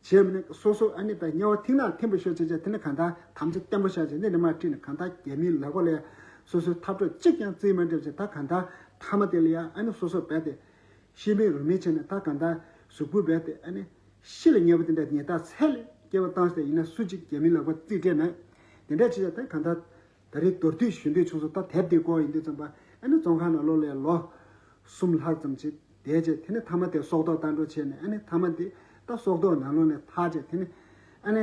བྱས་མི་ནི་སོ་སོ་ཨ་ནི་ད་དམྱལ་བ་ཐིག་ནག་ཐིམ་པ་ཤོར་ཅེས་བྱས། དེ་ནི་གང་ལྟར་དམ་བཅའ་བརྟན་པོ་བཞག་བྱས་འདི་ནི་མ་ཁྲིད་ནས་གང་ལྟར་རྒྱ་མིའི་ལག་པ་ལས་སོ་སོའི་འཐབ་གྲོགས་གཅིག་ཀྱང་རྩིས་མ་སྤྲད་བྱས། ད་གང་ལྟར་མཐའ་མ་དེ་ལ་ཡང་ཨ་ནི་སོ་སོ་རྦད་དེ། ཤི་མེད་རུ་མེད་བྱས་ནས་ད་གང་ལྟར་གཟུགས་པོ་རྦད་དེ་ཨ་ནི་ཤི་ལ་ཉེ་བ་དེ་འདྲ་ཉེས་རྟགས་ཚད་ལས་བརྒལ་བ་བཏང་སྟེ་ཡིན་ན་སུ་གཅིག་རྒྱ་མིའི་ལག་པ་རྩིས་སྤྲད་མེད། དེ་འདྲ་བྱས་ཙང་ད་གང་ལྟར་ད་རེས་མདོར་བསྡུས་ཞུ་འདོད་བྱུང་སོང་། ད་དེབ་དེ་སྐོར་ཡིན་དུས་ཙམ་པ་ཨ་ནི་བཙོན་ཁང་ནང་ལོགས་ལ་ལོ་གསུམ་ལྷག་ཙམ་ཅིག་བསྡད་བྱས། དེ་ནས་མཐའ་མ་དེ་སྲོག་ཐོག་བཏང་འགྲོ་བྱས་ནས་ཨ་ནི་མཐའ་མ་དེ་ད་སྲོག་ཐོག་ནང་ལོགས་ནས་ཐར་བྱས། དེ་ནས་ཨ་ནི་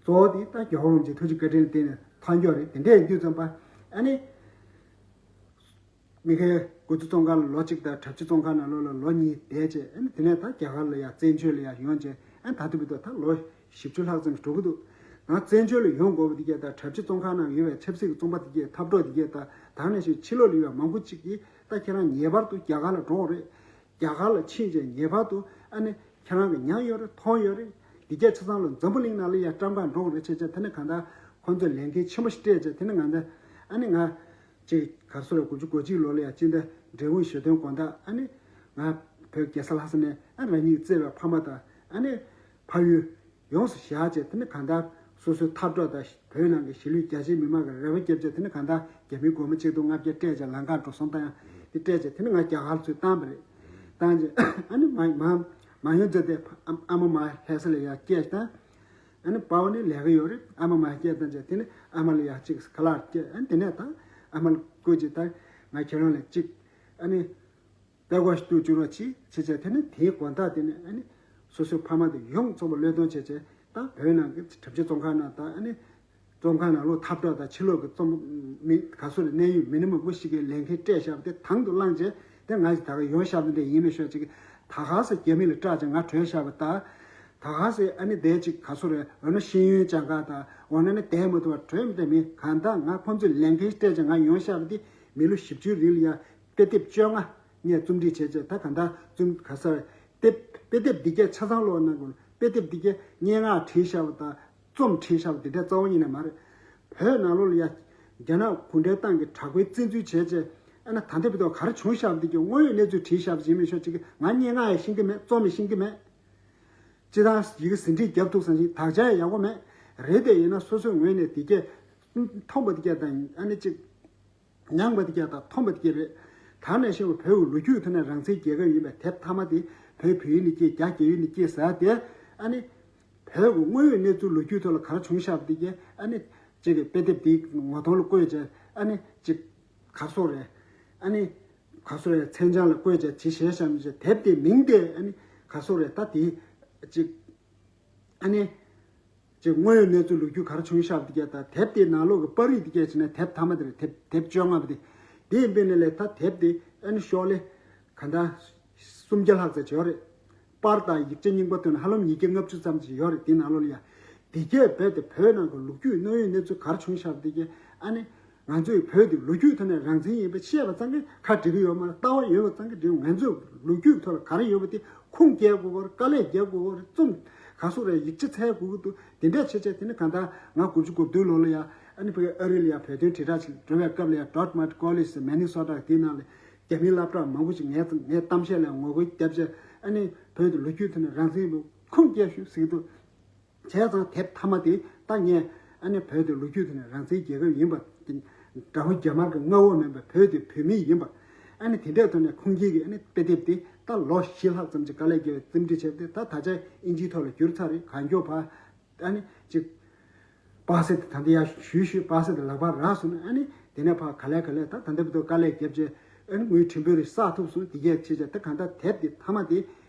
གཙོ་བོ་དེ་ད་རྒྱལ་བ་རིན་པོ་ཆེ་ཐུགས་རྗེ་བཀའ་དྲིན་ལ་བརྟེན་ནས་ཐར་རྒྱུ་རེད། དེ་འདྲ་ཡིན་དུས་ཙམ་པ་ཨ་ནི། མི་ཁའི་འགོ་ཚུགས་བཙོན་ཁང་ལ་ལོ་གཅིག་དང་གྲྭ་བཞི་བཙོན་ཁང་ནང་ལོགས་ལ་ལོ་གཉིས་བསྡད་རྗེས་ཨ་ནི་དེ་ནས་ད་རྒྱ་གར་ལ་ཡང་བཙན་བྱོལ་ལ་ཡང་ཡོང་རྗེས་ཨ་ནི་ད་ལྟ་བར་དུ་ད་ལོ་བཞི་བཅུ་ལྷག་ཙམ་འགྲོ་གི་འདུག་ང་བཙན་བྱོལ་ལ་ཡོང་དགོས་པ་དེ་གས་དང་གྲྭ་བཞི་བཙོན་ཁང་ནང་ཡོད་པའི་ཆབ་སྲིད་ཀྱི་བཙོན་པ་དེ་གས་འཐབ་གྲོགས་དེ་གས་དང་ད་ནང་བཞིན་ཕྱི་ལོགས་ལ་ཡོད་པ་མང་པོ་གཅིག་གིས་ད་ཁྱེད་རང་ངེས་པར་དུ་རྒྱ་གར་ལ་འགྲོ་དགོས་རེད། རྒྱ་གར་ལ་ཕྱིན་རྗེས་ངེས་པར་དུ་ཨ་ནི་ཁྱེད་རང་གི་མྱངས་ཡོད་རེད། མཐོང་ཡོད་རེད། དེ་གས་ཆ་ཚང་ལ་འཛམ་བུ་གླིང་ནང་ལ་ཡང་བཀྲམ་གར་འགྲོ་དགོས་རེད་བྱས་བྱས། དེ་ནས་གང་ལྟར་ཁོང་ཚོས་ལས་འགན་ཆེན་པོ་ཞིག་སྤྲད་བྱས། དེ་ནས་ང་ཚོས་ཨ་ནི་ང་ཅིག་གར་སོ་ར་དགུ་བཅུ་གོ་གཅིག་ལོ་ལ་ཡང་སྤྱི་ཟླ་འབྲས་སྤུངས་ཞོ་སྟོན་དགོང་དག་ཨ་ནི་ང་བོད་རྒྱལ་ས་ལྷ་ས་ནས་ཨ་རང་ཉིད་བཙལ་བའི་ཕ་མ་དང་ཨ་ནི་ཕ་ཡུལ་ཡོངས་སུ་བཞག་བྱས། དེ་ནི་གང་ལྟར་སོ་སོའི་འཐབ་གྲོགས་དང་བོད་ནང་གི་གཞིས་ལུས་རྒྱ་ཆེའི་མི་མང་གི་རེ་བ་བརྒྱབ་བྱས། དེ་ནི་གང་ལྟར་རྒྱ་མིའི་སྒོར་མོ་ཆིག་སྟོང་ལྔ་བརྒྱ་སྤྲད་བྱས་ལམ་ཁར་འགྲོ་སོང་བཏང་ཡང་དེ་སྤྲད་བྱས། དེ་ནི་ང་རྒྱ་གར་ཚུར་བཏང་བ་རེད། བཏང་རྗེས་ཨ་ནི་མ་མ་མ་ཡོང་ཚེ་དེ་ཨ་མ་མ་ལྷ་ས་ལ་ཡར་སྐྱེལ་བཏང་། ཨ་ནི་པའོ་ནི་ལས་ཀ་ཡོད་རེད། ཨ་མ་མ་སྐྱེལ་བཏང་རྗེས་དེ་ནི་ཨ་མ་ལ་ཡར་ཅིག་ཁ་ལག་སྐྱེལ། ཨ་ནི་དེ་ནས་ད་ཨ་མ་ལ་བསྐུར་རྗེས་ད་ང་ཁྱེད་རང་ལ་ཅིག་ཨ་ནི། དཔལ་འབར་ཞིག་ཏུ་འགྱུར་བ་ཅིག་བྱས་བྱས། དེ་ནས་དེའི་དགོང་དག་དེ་ནས་ཨ་ནི་སོ་སོའི་ཕ་མ་དེ་ཡོངས་རྫོགས་པ་བློས་གཏོང་བྱས་བྱས། ད་བོད་ནང་གི་གྲྭ་བཞི་བཙོན་ཁང་ནང་དང་ཨ་ནི་བཙོན་ཁང་ནང་ལོགས་འཐབ་གྲོགས་དང་ཕྱི་ལོགས་ཀྱི་བཙོན་མི་ག་སོ་རེ་གནས་ཡུལ་མི་སྣ་མང་པོ་ཞིག་གིས་ལས་འགན་སྤྲད་བཞག་པ་དེ་དང་དུ་བླངས་བྱས། དེ་ང་ཞིག་ད་ག་ཡོང་བཞག་པ་འདྲ་ཡིན་མི་ཤོག་ཅིག་ད་ག་སེ་རྒྱ་མི་ལ་སྐྲག་བྱས་ང་བྲོས་བཞག་པ་དང་། ད་ག་སེ་ཨ་ནི་དེ་ཅིག་ག་སོ་རེ་འོ་ན་ཤེས་ཡོན་སྦྱང་ག་དང་འོ་ན་ནི་བསྡད་མ་ཐུབ་པ་བྲོས་མི་དེ་མིན། གང་ལྟར་ང་ཁོང་ཚོས་ལས་འགན་སྤྲད་བྱས་ང་ཡོང་བཞག་པ་དེ་མི་ལོ་བཞི་བཅུའི་རིང་ལ་ཡ། དཔེ་དེབ་བཅོ་ལྔ་ངས་རྩོམ་སྒྲིག་བྱས་རྗེས་ད་ག་འདྲ་རྩོམ་ག་ས་དེབ་དཔེ་དེབ་འདི་གས་ཆ་ཚང་ཀློག་གནང་དགོས། དཔེ་དེབ་འདི་གས་སྙན་ངག་བྲིས་བཞག་པ་དང་ རྩོམ་བྲིས་བཞག་པ་འདི་འདྲ་རྩ་བ་ཉིད་ནས་མ་རེད། བོད་ནང་ལོགས་ལ་ཡ། རྒྱ་ནག་གུང་ཁྲན་ཏང་གིས་དྲག་པོའི་བཙན་འཛུལ་བྱས་རྗེས་ཨ་ནི་ད་ལྟ་བར་དུ་ག་རེ་བྱུང་བཞག་པ་འདི་གི་དངོས་ཡོད་གནས་ཚུལ་བྲིས་བཞག་པ་ཡིན་མིན་ཤོག་ཅིག་ང་སྙན་ངག་ཡང་ཤེས་ཀྱི་མེད། རྩོམ་ཡང་ཤེས་ཀྱི་མེད། སྤྱིར་བཏང་ཡི་གེ་ཟིན་བྲིས་རྒྱབ་ཐུབ་སོང་ཞིག་དག་ཆ་ཡང་ཡག་པོ་མེད། རེད་དེ་ཡིན་ན་སོ་སོའི་ངོས་ནས་འདི་གས་མཐོང་པ་འདི་གས་དང་ཨ་ནི་ཅིག་མྱངས་པ་འདི་གས་དང་མཐོང་པ་འདི་གས་རེད། ད་ནས་ཤེས་པ་བོད་ཀྱི་ལོ་རྒྱུས་ཐོག་ནས་རང་བཙན་རྒྱལ་ཁབ་ཡིན་པའི་དེབ་མཐའ་མ་དེ་བོད་བོད་ཡིག་ནས་སྐྱེས། རྒྱ་རྒྱ་ཡིག་ནས་སྐྱེས་ཟེར་དེ་ཨ་ནི། བོད་ཀྱི་དངོས་ཡོད་གནས་ཚུལ་ལོ་རྒྱུས་ཐོག་ལ་ག་རེ་བྱུང་བཞག་པ་འདི་གས་ཨ་ནི་གཅིག་གི་དཔེ་དེབ་འདིའི་ངོ་གདོང་ལ་བཀོད་བྱས་ཨ་ནི་གཅིག་ག་སོག་རེད། ཨ་ནི་ག་སོག་རེད། མཚན་བྱང་ལ་བཀོད་བྱས་ཇི་བཞེས་བཞག་མི་བྱས་དེབ་དེའི་མིང་དེ་ཨ་ནི་ག་སོག་རེད། ད་དེ་གཅིག་ཨ་ནི་གཅིག་དངོས་ཡོད་གནས་ཚུལ་ལོ་རྒྱུས་ག་རེ་བྱུང་བཞག་པ་འདི་གས་དང་དེབ་དེའི་ནང་ལོགས་ཀྱི་པར་རིས་འདི་གས་བྱས་ན་དེབ་མཐའ་མ་དེ་རེད། དེབ་དེབ་བཅོ་ལྔ་པ་དེ། དེ་ཡིན་པའི་ནང་ལས་ད་དེབ་དེ་ཨ་ནི་ཤོག་ལེ་ག་འདྲ་སུམ་བརྒྱ་ལྷག་ཙམ་ཡོད་རེད། པར་དང་ཡིག་ཆ་རྙིང་པ་ཐོན་ནས་ཧ་ལམ་ཉིས་བརྒྱ་ལྔ་བཅུ་ཙམ་ཅིག་ཡོད་རེད། དེའི་ནང་ལོགས་ལ་ཡ། དེ་གས་རྦད་དེ་བོད་ནང་གི་ལོ་རྒྱུས་དངོས་ཡོད་གནས་ཚུལ་ག་རེ་བྱུང་བཞག་པ་དེ་གས་ཨ་ནི། ང་ཚོས་བོད་དེ་ལོ་རྒྱུས་ཐོག་ནས་རང་བཙན་ཡིན་པ་བཤད་པ་ཙམ་གྱིས་ཁ་འགྲིག་གི་ཡོད་མ་རེད། ལྟ་བ་ཡོད་པ་ཙམ་གྱིས་འགྲིག་ང་ཚོས་ལོ་རྒྱུས་ཐོག་ལ་ག་རེ་ཡོད་པ་དེ་ཁུངས་སྐྱེལ་དགོས་པ་རེད། དཀའ་ལས་རྒྱག་དགོས་པ་རེད། རྩོམ་ག་སོག་རེད། ཡིག་ཆ་འཚོལ་དགོས་ཀྱི་འདུག་དེ་འདྲ་བྱས་བྱས་དེ་ནི་གང་ལྟར་ང་དགུ་བཅུ་གོ་བདུན་ལོ་ལ་ཡ་ཨ་ནི་ཕ་གི་ཨ་རི་ལ་ཡ་བོད་དོན་དྲིལ་བསྒྲགས་ཅིག་འགྲོ་བའི་སྐབས་ལ་ཡ་Dartmouth College Minnesota་དེའི་ནང་ལ་རྒྱ་མིའི་སློབ་གྲྭ་མང་པོ་ཞིག་ངའི་ངའི་གཏམ་བཤད་ལ་ངོ་རྒོལ་བརྒྱབ་བྱས་ཨ་ནི་བོད་དུ་ལོ་རྒྱུས་ཐོག་ནས་རང་བཙན་ཡིན་པ་ཁུངས་སྐྱེལ་ཞུ་ཟེར་གྱི་འདུག་བྱས་ཙང་དེབ་མཐའ་མ་དེ་ད་ངས་ཨ་ནི་བོད་དེ་ལོ་རྒྱུས་ཐོག་ནས་རང་བཙན་རྒྱལ་ཁབ་ཡིན་པ་དེ་དགྲ་བོ་རྒྱ་དམར་གྱི་མངའ་འོག་མིན་པ་བོད་དེ་བོད་མི་ཡིན་པ་ཨ་ནི་དེ་འདྲའི་ཐོག་ནས་ཁུངས་སྐྱེལ་གྱི་ཨ་ནི་དཔེ་དེབ་དེ་ད་ལོ་བཞི་ལྷག་ཙམ་གྱི་དཀའ་ལས་བརྒྱབ་པའི་རྩོམ་སྒྲིག་བྱས་ཏེ་ད་ད་ཆ་དབྱིན་ཇིའི་ཐོག་ལ་བསྒྱུར་ཚར་རེད། གང་མགྱོགས་ཕར་ཨ་ནི་ཅིག་པགས་སེ་དེ་ད་ལྟ་ཡར་ཞུས་ཞུས་པགས་སེ་དེ་ལག་པར་རག་སོང་ན་ཨ་ནི་དེ་ནས་ཕར་ག་ལེ་ག་ལེ་ད་ད་ལྟ་བར་དུ་དཀའ་ལས་བརྒྱབ་བྱས་ཨ་ནི་དངུལ་ཕྲན་བུ་རེ་བསགས་ཐུབ་སོང་། དེ་གས་བྱས་བྱས་ད་གང་ལྟར་དེབ་དེ་མཐའ་མ་དེ།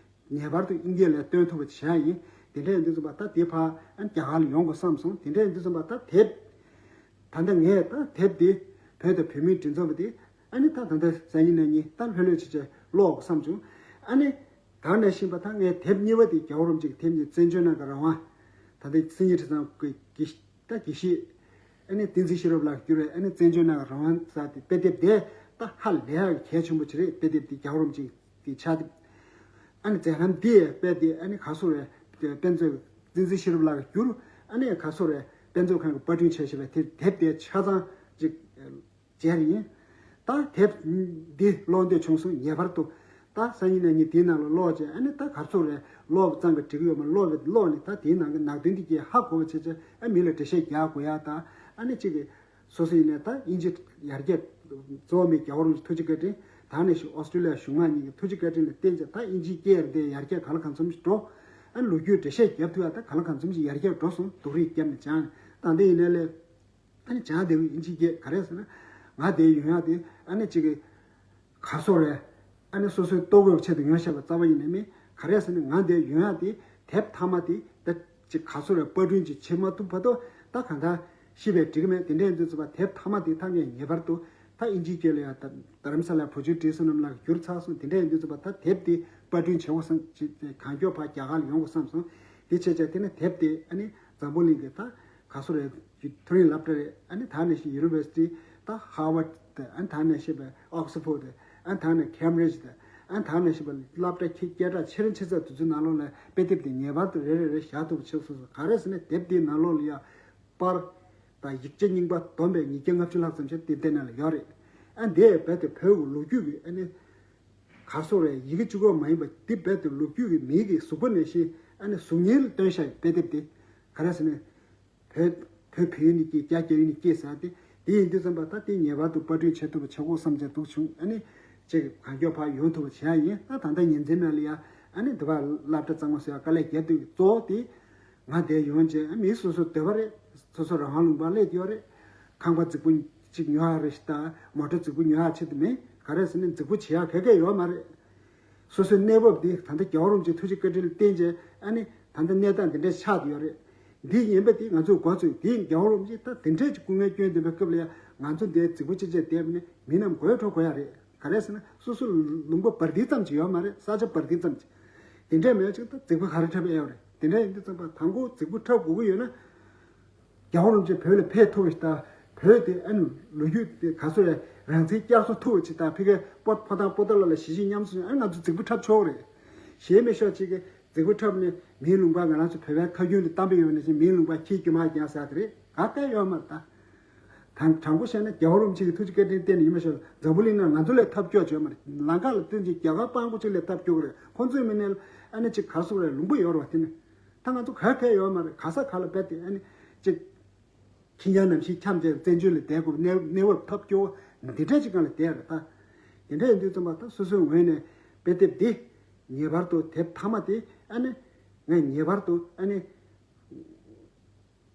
ངེས་པར་དུ་དབྱིན་སྐད་ལ་བཏོན་ཐུབ་པ་བྱས་ཡིན། དེ་འདྲ་ཡིན་དུས་ཙམ་པ་ད་དེ་ཕར་ཨ་རྒྱ་གར་ལ་ཡོང་དགོས་བསམ་སོང་། དེ་འདྲ་ཡིན་དུས་ཙམ་པ་ད་དེབ། ད་ལྟ་ངས་ད་དེབ་དེ་བོད་དང་བོད་མིའི་སྒྲིག་འཛུགས་པ་དེ་ཨ་ནི་ད་ད་ལྟ་སང་ཉིན་གནངས་ཉིན་ད་ལྷོད་ལྷོད་བྱས་བྱས་ཀློག་དགོས་བསམ་བྱུང་། ཨ་ནི་ད་ནས་བཞིན་པ་ད་ངས་དེབ་གཉིས་པ་དེ་རྒྱལ་བ་རིན་པོ་ཆེ་གི་དེབ་གཉིས་བཙན་བྱོལ་ནང་གི་རང་དབང་། ད་ལྟ་སེང་གེ་ཁྲི་བཟང་གི་གི་ད་དགེ་བཤེས། ཨ་ནི་བསྟན་འཛིན་ཤེས་རབ་ལགས་བསྒྱུར་བའི་ཨ་ནི་བཙན་བྱོལ་ནང་གི་རང་དབང་ཟེར་དེ་དཔེ་དེབ་དེ་ད་ཧ་ལས་ཡག་གལ་ཆེན་པོ་ཅིག་རེད། དཔེ་དེབ་དེ་རྒྱལ་བ་རིན་པོ་ཆེ་གི་ཕྱག་དེབ། ཨ་ནི་མཛད་རྣམ་དེ་དཔེ་དེ་ཨ་ནི་ག་སོ་རེད། དཔེ་མཛོད་བསྟན་འཛིན་ཤེས་རབ་ལགས་བསྒྱུར། ཨ་ནི་ག་སོ་རེད། དཔེ་མཛོད་ཁང་གི་པར་སྐྲུན་བྱས་བཞག་པའི་དེ་དེབ་དེ་ཆ་ཚང་ཅིག་མཇལ་ཡིན། ད་དེབ་འདི་ཀློག་འདོད་བྱུང་སོང་། ངེས་པར་དུ་ད་སང་ཉིན་གནངས་ཉིན་དེའི་ནང་ལ་ཀློག་བྱས་ཨ་ནི་ད་ག་ཚོད་རེད་ཀློག་པ་ཙམ་གྱིས་འགྲིག་གི་ཡོད་མ་རེད། ཀློག་པའི་ཀློག་ནས་ད་དེའི་ནང་གི་ནང་དོན་འདི་གས་ཧ་གོ་བ་བྱས་བྱས་ཨ་མི་ལ་འགྲེལ་བཤད་རྒྱག་དགོས་ཡག་དང་ཨ་ནི་གཅིག་གི་སོ་སོ་ཡིན་ནའི་ད་དབྱིན་ཇི་ཡར་རྒྱས་གཙོ་བོ་མི་རྒྱལ་བ་རིན་པོ་ཆེ་ཐུགས་རྗེ་བཀའ་དྲིན་ད་ནས་ཤིག་ཨོ་སི་ཀྲི་ལི་ཡ་གཞུང་མང་གཉིས་ཀྱི་ཐུགས་རྗེ་བཀའ་དྲིན་ལ་བརྟེན་བྱས་ད་དབྱིན་ཇིའི་སྐད་རེད་དེ་ཡར་རྒྱས་གང་ལ་གང་འཚམ་ཞིག་འགྲོ། ཨ་ནི་ལོ་རྒྱུས་འགྲེལ་བཤད་རྒྱབ་ཐུབ་ཡག་ད་གང་ལ་གང་འཚམ་ཞིག་ཡར་རྒྱས་འགྲོ་སོང་། སྡུག་རུས་བརྒྱབ་ནས་སྦྱངས་ད་འདི་ཡིན་ནའི་ལས། ཨ་ནི་བྱང་དེ་བས་ཨིན་ཇིའི་སྐད་ག་རེ་ཟེར་ན། ང་དེ་ཡོང་ཡག་དེ་ཨ་ནི་གཅིག་གི་ག་སོ་རེད། ཨ་ནི་སོ་སོའི་ལྟོ་གོས་ཆེད་དུ་ཡོང་བཞག་པ་རྩ་བ་ཡིན་ནའི་མིན། ག་རེ་ཟེར་ན་ང་དེ་ཡོང་ཡག་དེ་དེབ་མཐའ་མ་དེ་ད་གཅིག་ག་སོ་རེད། པར་སྐྲུན་ཅིག་བྱེད་མ་ཐུབ་བར་དུ་ད་གང་ལྟར་ཤི་བའི་འགྲིག་གི་མེད། དེ་འདྲ་ཡིན་དུས་ཙམ་པ་དེབ་མཐའ་མ་དེ་ད་ངས་ངེས་པར་དུ་ད་ཨིན་ཇིའི་སྐད་ལ་ཡང་ད་རྡ་རམ་ས་ལའི་བུ་བཅོལ་བགྲེས་སོང་རྣམས་ལ་བསྒྱུར་ཚར་སོང་། དེ་འདྲ་ཡིན་དུས་ཙམ་པ་ད་དེབ་དེ་པར་སྐྲུན་བྱེད་དགོས་བསམ་ཅིག་གང་མགྱོགས་ཕར་རྒྱ་གར་ལ་ཡོང་དགོས་བསམ་སོང་། དེ་བྱས་ཙང་དེ་ནས་དེབ་དེ་ཨ་ནི་འཛམ་བུ་གླིང་གི་ད་ག་སོ་རེད། མཐོ་རིམ་སློབ་གྲྭ་རེད། ཨ་ནི་ད་ནས་ཤིག་ཡུ་ནི་ཝར་སི་ཊི་ད་ཧར་ཝར་ཌི་དང་ཨ་ནི་ད་ནས་ཤིག་པའི་ཨོག་སི་ཕོར་ཌི་དང་ཨ་ནི་ད་ནས་ཁེམ་བྷི་རིཇ་དང་ཨ་ནི་ད་ནས་ཤིག་པའི་སློབ་གྲྭ་ཁྱེད་སྐད་གྲགས་ཆེ་རིང་ཆེ་ཚད་དེ་ཚོའི་ནང་ལོགས་ལ་དཔེ་དེབ་དེ་ངེས་པར་དུ་རེ་རེ་རེ་བཞག་ཐུབ་པ་བྱེད་སོང་སོང་། ག་རེ་ཟེར་ན་དེབ་དེའི་ནང་ལོགས་ལ་ཡ་པར་དང་ཡིག་ཆ་རྙིང་པ་བསྡོམས་པས་ཉིས་བརྒྱ་ལྔ་བཅུ་ལྷག་ཙམ་ཞིག་དེབ་དེ་ནང་ལ་ཡོད་རེད། ཨ་འདི་རྦད་དེ་བོད་ཀྱི་ལོ་རྒྱུས་ཀྱི་ཨ་ནི་ག་སོ་རེད། ཡི་གེ་གཅིག་པོ་མ་ཡིན་པ་འདི་རྦད་དེ་ལོ་རྒྱུས་ཀྱི་མིའི་གི་གཟུགས་པོ་ནང་བཞིན་ཨ་ནི་གཟུགས་བརྙན་ལ་སྟོན་བཞག་པའི་དཔེ་དེབ་དེ་ག་རེ་ཟེར་ན། བོད་བོད་བོད་ཡུལ་ནས་སྐྱེས། རྒྱ་རྒྱ་ཡུལ་ནས་སྐྱེས་ཟེར་ཏེ། དེ་ཡིན་དུས་ཙམ་པ་ད་དེ་ངེས་པར་དུ་པར་སྐྲུན་བྱེད་ཐུབ་པ་བྱེད་དགོས་བསམ་བྱས་འདུག་བྱུང་། ཨ་ནི་ཅིག་གང་མགྱོགས་ཕར་ཡོང་ཐུབ་པ་བྱེད་ཡ་ཡིན། ད་ད་ལྟ་ཉིན་མཚན་ནང་ལ་ཡ་ཨ་ནི་འདི་པར་སློབ་གྲྭ་གཙང་མ་བཟོ་ཡ་དཀའ་ལས་རྒྱབ་དུས་གཙོ་བོ་དེ་ང་དེ་ཡོང་རྗེས་ཨ་མི་སོ་སོ་འདོད་པ་རེད། སོ་སོ་རང་དབང་ལུང་པར་སླེབས་ཡོད་རེད། ཁང་པ་རྫིག་པོ་ཅིག་ཉོ་ཡ་རེད་ཤག་ད་མོ་ཊ་རྫིག་པོ་ཉོ་ཡ་ཆེད་དུ་མིན། ག་རེ་ཟེར་ན་རྫིག་པོ་བྱེད་ཡ་ག་གེ་ཡོད་མ་རེད། སོ་སོའི་གནས་བབ་འདི་ད་ལྟ་རྒྱལ་བ་རིན་པོ་ཆེ་ཐུགས་རྗེ་བཀའ་དྲིན་ལ་བརྟེན་བྱས་ཨ་ནི་ད་ལྟ་གནས་སྟངས་འདི་འདྲ་ཆགས་ཡོད་རེད། འདི་ཡིན་པ་འདི་ང་ཚོས་འགོ་ཚུགས་འདི་རྒྱལ་བ་རིན་པོ་ཆེ་ད་འདི་འདྲའི་སྐུ་ངལ་བསྐྱོན་བསྡད་པའི་སྐབས་ལ་ཡང་ང་ཚོ་འདིའི་རྫིག་པོ་ཅི་བྱས་བསྡད་པ་ནི་མི་རྣམས་དགོད་བྲོ་དགོས་ཡ་རེད། ག་རེ་ཟེར་ན་སོ་སོ་ལུང་པ་བར་དེ་ཙམ་ཅིག་ཡོད་མ་རེད། ས་ཆ་བར་དེ་ཙམ་ཅིག་འདི་འདྲ་མེད་ཅིག་ད་རྫིག་པོ་ག་རེ་འཁྲབ་ཨེ་ཡོད་རེད། འདི་འདྲ་ཡིན་དུས་ཙམ་པ་དང་པོ་རྫིག་པོ་འཁྲབ་དགོས་ཀྱི་ཡོད་ན། རྒྱལ་བ་རིན་པོ་ཆེ་བོད་ལ་ཕེབས་ཐུབ་པ་ཞིག་དང་། བོད་དེ་ཨ་ནི་ལོ་རྒྱུས་དེ་ག་ཚོད་རེད། རང་བཙན་བསྐྱར་གསོ་ཐུབ་པ་ཞིག་དང་། ཕ་གིའི་པོ་ཕོ་བྲང་པོ་ཏཱ་ལ་ལ་གཞིས་བྱེས་མཉམ་འཛོམས་ཨ་ནི་ང་ཚོ་རྫིག་པོ་འཁྲབ་ཆོག་རེད། གཞན་མི་ཤོག་ཅིག་གི་ རྫིག་པོ་འཁྲབ་ནས་མིའི་ལུང་པ། ང་རང་ཚོ་བོད་པའི་ཁ་རྒྱུན་དུ་གཏམ་དཔེ་ཡོད་ནང་བཞིན་མིའི་ལུང་པ་ཁྱིའི་རྒྱུ་མ་བརྒྱངས་ཟེར་དེ་རེད། ག་གེ་ཡོད་མ་རེད་ད། དང་དྲང་པོ་བཤད་ན་རྒྱལ་བ་རིན་པོ་ཆེ་གི་ཐུགས་རྗེ་བཀའ་དྲིན་བརྟེན་ནས་ཡིན་པ་ཞིག་འཛམ་བུ་གླིང་ན་ང་ཚོ་ལས་ཐབས་སྐྱོ་བྱོས་མ་རེད། ལང་ཀ་ལ་བསྟན་ཅིག་རྒྱ་གར་དཔང་པོ་ཅིག་ལས་ཐབས་སྐྱོ་གི་རེད། ཁོང་ཚོའི་མི་སྣ་ཨ་ནི་ཅིག་གར་སོང་རེད། ལུང་པ་ཡོད་རེད་བ། དེ་ནི་ད་ང་ཚོ་ག་གེ་ཡོད་མ་རེད། ག་ས་ག་ལ་བས་ཏེ་ཨ་ནི་ཅིག་ཁྱི་ཉག་ནང་བཞིན་འཁྱམས་བྱས་བཙན་བྱོལ་ལ་བསྡད་དགོས། གནས་གནས་བབ་ཐབས་སྐྱོ་བོ་འདི་འདྲ་ཅིག་སྒང་ལ་བསྡད་རེད་ད། དེ་འདྲ་ཡིན་དུས་ཙམ་པ་ད་སོ་སོའི་ངོས་ནས་དཔེ་དེབ་འདི་ངེས་པར་དུ་དེབ་མཐའ་མ་དེ་ཨ་ནི་ངས་ངེས་པར་དུ་ཨ་ནི་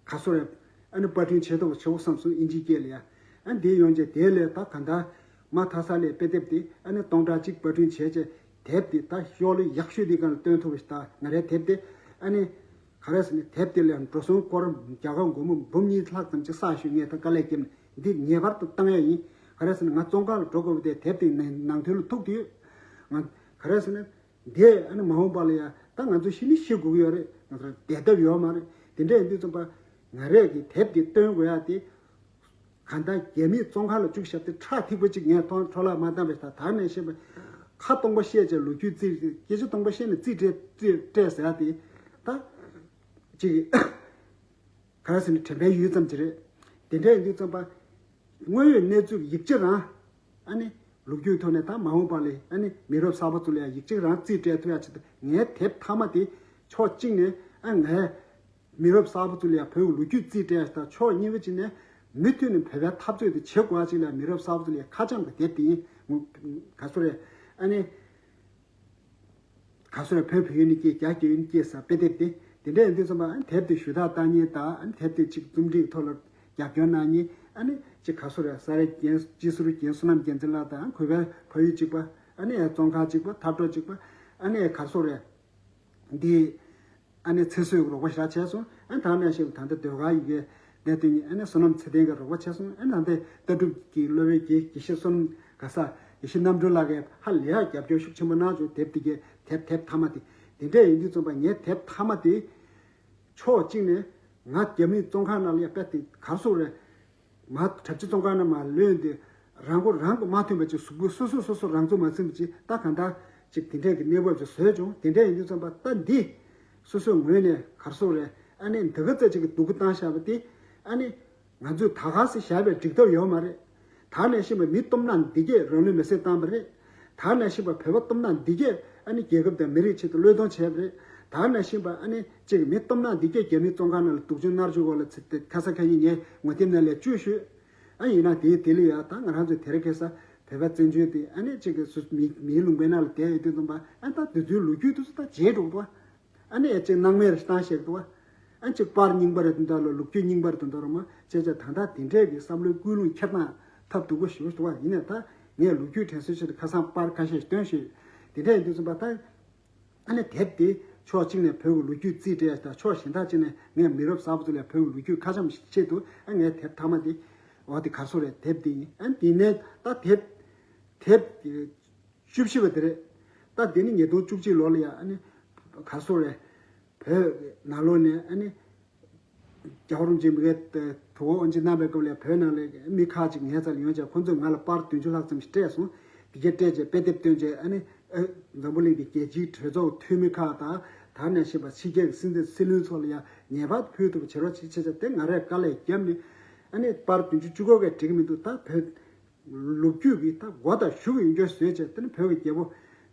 ག་སོ་རེད། ཨ་ནི་པར་སྐྲུན་བྱེད་ཐུབ་པ་བྱེད་དགོས་བསམ་སོང་། ཨིན་ཇིའི་སྐད་ལ་ཡ། ཨ་འདི་ཡོང་རྗེས་དེ་ལས་ད་ག་འདྲ་མ་མཐའ་ས་ལས་དཔེ་དེབ་དེ་ཨ་ནི་སྟོང་ཕྲག་གཅིག་པར་སྐྲུན་བྱས་རྗེས་དེབ་དེ་ད་ཤོག་ལེ་ཡག་ཤོས་དེ་སྒང་ལ་སྟོན་ཐུབ་པ་ཞིག་ད་ང་རའི་དེབ་དེ་ཨ་ནི་ག་རེ་ཟེར་ན། དེབ་དེ་ལས་འགྲོ་སོང་སྐོར་རྒྱ་གར་སྒོར་མོ་འབུམ་གཉིས་ལྷག་ཙམ་ཅིག་བསགས་ཞུས། ངས་ད་དཀའ་ལས་བརྒྱབ་ནས་འདི་ངེས་པར་དུ་བཏང་ཡ་ཡིན། ག་རེ་ཟེར་ན་ང་བཙོན་ཁང་ལ་འགྲོ་དགོས་པ་དེ་དེབ་དེ་ནང་ནང་དོན་ལ་ཐུག་དུས་ང་ག་རེ་ཟེར་ན། འདི་ཨ་ནི་མ་འོངས་པ་ལ་ཡ་ད་ང་ཚོ་ཤི་ནི་ཤི་དགོས་ཀྱི་ཡོད་རེད། ང་ཚོར་བསྡད་ཐབས་ཡོད་མ་རེད། དེ་འདྲ་ཡིན་དུས་ཙམ་པ་ང་རས་ཀྱི་དེབ་དེ་སྟོན་དགོས་ཡ་དེ་གང་ལྟར་རྒྱ་མིས་བཙོན་ཁང་ལ་བཅུག་བཞག་དེ་ཁྲག་ཐིགས་པ་གཅིག་ངས་མཐོང་འཕྲོ་བརླག་མ་བཏང་བའི་ད་ད་ནས་བཤད་པ། ཁ་སྟོང་པ་བཤད་བྱས་ལོ་རྒྱུས་རྩིས། སྐད་ཆ་སྟོང་པ་བཤད་ནས་རྩིས་སྤྲད་རྩིས་སྤྲད་ཟེར་ཡ་དེ་ད་ཅིག་ག་རེ་ཟེར་ན་དྲན་པའི་ཡུལ་ཙམ་ཅིག་རེད། དེ་འདྲ་ཡིན་དུས་ཙམ་པ་དངོས་ཡོད་གནས་ཚུལ་ཡིག་ཆ་རང་ཨ་ནི་ལོ་རྒྱུས་ཐོག་ནས་ད་མ་འོངས་པ་ལ་ཨ་ནི་མི་རབས་གསར་པ་ཚོ་ལ་ཡང་ཡིག་ཆ་རང་རྩིས་སྤྲད་ཐུབ་ཡ་ཆེད་དུ་ངའི་དེབ་མཐའ་མ་དེ་ཕྱོགས་གཅིག་ནས་ཨ་ངའི་མི་རབས་གསར་པ་ཚོ་ལ་ཡང་བོད་ཀྱི་ལོ་རྒྱུས་རྩིས་སྤྲད་ཡ་ཞིག་དང་། ཕྱོགས་གཉིས་པ་གཅིག་ནས་མུ་མཐུད་ནས་བོད་པའི་འཐབ་རྩོད་དེ་བྱེད་དགོས་ཡ་ཅིག་ལ་མི་རབས་གསར་པ་ཚོ་ལ་ཡང་ཁ་བྱང་གི་དེབ་དེ་ཡིན། ག་ཚོད་རེད། ཨ་ནི། ག་སོ་རེ་བོད་བོད་ཡུལ་ནས་སྐྱེས། རྒྱ་རྒྱ་ཡུལ་ནས་སྐྱེས་ཟེར་དཔེ་དེབ་དེ། དེ་འདྲ་ཡིན་དུས་ཙམ་པ་ཨ་ནི་དེབ་དེ་ཞུ་དག་བཏང་མཁན་དང་། ཨ་ནི་དེབ་དེ་ཅིག་རྩོམ་སྒྲིག་ཐོག་ལ་རྒྱབ་སྐྱོར་གནང་མཁན་ཨ་ནི་ཅིག་ག་སོ་རེ་ས་རེ་རྒན། སྤྱི་ཟུར་རྒན་བསོད་ནམས་རྒྱལ་མཚན་ལགས་དང་། གུས་པའི་ཕ་ཡུལ་གཅིག་པ། ཨ་ནི་ཡང་བཙོན་ཁང་གཅིག་པ། འཐབ་གྲོགས་གཅིག་པ། ཨ་ནི་ག་སོ་རེ་འདི་ཨ་ནི་ཚེ་བསོད་ཀྱིས་རོགས་པ་ཞེ་དྲག་བྱས་སོང་། ཨ་ནི་ད་ནང་བཞིན་ད་ལྟ་ཟློས་གར་ཡི་གེ་བསྡད་དེ་ཨ་ནི་བསོད་ནམས་ཚེ་བརྟན་གྱིས་རོགས་པ་བྱས་སོང་། ཨ་ནི་ད་ལྟ་ལྟ་གྲུབ་ཀྱི་སློབ་དཔོན་དགེ་དགེ་བཤེས་བསོད་ནམས་ག་ས་དགེ་བཤེས་རྣམ་གྲོལ་ལགས་ཀྱིས་ཧ་ལས་ཡག་རྒྱབ་སྐྱོར་ཤུགས་ཆེན་པོ་གནང་བྱུང་། དེབ་དེ་གའི་དེབ་དེབ་མཐའ་མ་དེ། དེ་འདྲ་ཡིན་དུས་ཙམ་པ་ངའི་དེབ་མཐའ་མ་དེ་ཕྱོགས་གཅིག་ནས་ང་རྒྱ་མིའི་བཙོན་ཁང་ནང་ལ་ཡ་དཔེ་དེ་གར་སོང་རེད། མ་གྲྭ་བཞི་བཙོན་ཁང་ནང་མར་ལོན་ཏེ་རང་མགོ་རང་གིས་མ་ཐོན་པ་ཅིག་གཟུགས་པོ་སོ་སོས་སོ་སོ་རང་ཚུགས་མ་ཟིན་པ་ཅིག་ད་གང་ལྟར་ཅིག་དེ་འདྲས་ཀྱི་གནས་བབ་ཅིག་བཟོས་བྱུང་། དེ་འདྲས་ཡིན་དུས་ཙམ་པ་ད་འདི་སོ་སོའི་ངོས་ནས་གར་སོང་རེད། ཨ་ནི་འདི་ག་ཙམ་ཅིག་གི་སྡུག་པོ་བཏང་བཞག་པ་དེ་ཨ་ནི་ང་ཚོས་ད་ག་སེ་བཞག་པའི་འགྲིག་ཐབས་ཡོད་མ་རེད། ད་ནས་ཤེས་པ་མི་སྟོབས་ན་འདི་གས་རང་ལུས་མེར་སྲེག་བཏང་བ་རེད། ད་ནས་ཤེས་པ་བོད་པ་སྟོབས་ན་འདི་གས་ཨ་ནི་རྒྱལ་ཁབ་དང་མི་རིགས་ཆེད་དུ་བློས་གཏོང་བྱས་པ་རེད། ད་ནས་ཤེས་པ་ཨ་ནི་ཅིག་མི་སྟོབས་ན་འདི་གས་རྒྱ་མིའི་བཙོན་ཁང་ནང་ལ་སྡུག་སྦྱོང་མནར་གཅོད་འོག་ལ་ཚུད་དེ་ཁ་ས་ཁ་ཉིན་ངས་ངོ་དེབ་ནང་ལ་བཅུག་ཤོད། ཨ་ཡིན་ན་དེའི་དེ་ལ་ཡ་ད་ང་རང་ཚོ་དེ་རིང་ཁ་སང་བོད་པ་བཙན་བྱོལ་དེ་ཨ་ནི་གཅིག་གི་སུ་མི་མིའི་ལུང་པའི་ནང་ལ་བསྡད་ཡོད་དུས་ཙམ་པ་ཨ་ད་དེ་ཚོའི་ལོ་རྒྱུས་དེ་ཚོ་ད་བརྗེད་འགྲོ་འདུག་བ། ཨ་ནི་ཨ་གཅིག་སྣང་མེད་རེ་བཏང་བཞག་འདུག་བ། ཨ་གཅིག་པར་རྙིང་པ་རེད་འདུག་ལ་ལོ་རྒྱུས་རྙིང་པ་རེད་འདུག་ར་མ་བྱས་བྱས་ད་ལྟ་དེ་འདྲས་ཀྱི་བསམ་བློའི་ཀུན་སློང་འཁྱེར་སྟངས་ཐབས་སྡུག་པོ་ཞེ་པོ་འདུག་བ། ཡིན་ནའི་ད་ངས་ལོ་རྒྱུས་དྲན་གསོའི་ཆེད་དུ་ཁ་སང་པར་ཁ་ཤས་ཤིག་བཏོན་ཞོད། དེ་འདྲས་ཡིན་དུས་ཙམ་པ་ད། ཨ་ནི་དེབ་དེ་ཕྱོགས་གཅིག་ནས་བོད་ཀྱི་ལོ་རྒྱུས་རྩིས་སྤྲད་ཡ་དང་། ཕྱོགས་གཞན་དག་ཅིག་ནས་ངས་མི་རབས་གསར་པ་ཚོ་ལ་བོད་ཀྱི་ལོ་རྒྱུས་ཁ་འཆམ་ཞིག་ཆེད་དུ་ཨ་ངས་དེབ་མཐའ་མ་དེ་འོ་དེ་གར་སོང་རེད། དེབ་དེ་ཡིན། ཨ་ནི་དེ་ནས་ད་དེབ་དེབ་བཅུ་བཞི་པ་དེ་རེད། ད་དེ་ནི་ཉིས་སྟོང་བཅུ་གཅིག་ལོ་ལ་ཡ་ཨ་ནི་གར་སོང་རེད། བོད་ནང་ལོགས་ནས་ཨ་ནི། རྒྱལ་བ་རིན་པོ་ཆེ་མི་གའི་དུ་བ་དབུ་འབྱེད་གནང་བའི་སྐབས་ལ་བོད་ནང་ལ་མི་ཁག་ཅིག་ངའི་རྩ་ལ་ཡོང་བྱས་ཁོང་ཚོས་ང་ལ་པར་བདུན་ཅུ་ལྷག་ཙམ་ཞིག་སྤྲད་སོང་། དེ་གས་སྤྲད་བྱས་དཔེ་དེབ་བཏོན་བྱས་ཨ་ནི་ཨ་འཛམ་བུ་གླིང་གི་རྒྱལ་སྤྱིའི་གྲོས་ཚོགས་འཐུས་མི་ཁག་དང་། ད་ནང་བཞིན་པ་ཕྱི་རྒྱལ་གྱི་སྲིད་འཛིན་སྲིད་བློན་ཚོ་ལ་ཡང་ངེས་པར་ཕུལ་ཐུབ་པ་བྱེད་རོགས་བྱེད་བྱས་བྱས་དེ་ང་རས་དཀའ་ལས་བརྒྱབ་ནས་ཨ་ནི་པར་བདུན་ཅུ་བཅུ་གོ་གས་འགྲིག་གི་མི་འདུག་ད་བོད་ལོ་རྒྱུས་ཀྱི་ད་མགོ་དང་གཞུག་གི་ཡོན་སྐྱོན་བཟོས་བྱས་དེ་ནི་བོད་ཀྱི་རྒྱལ་པོ་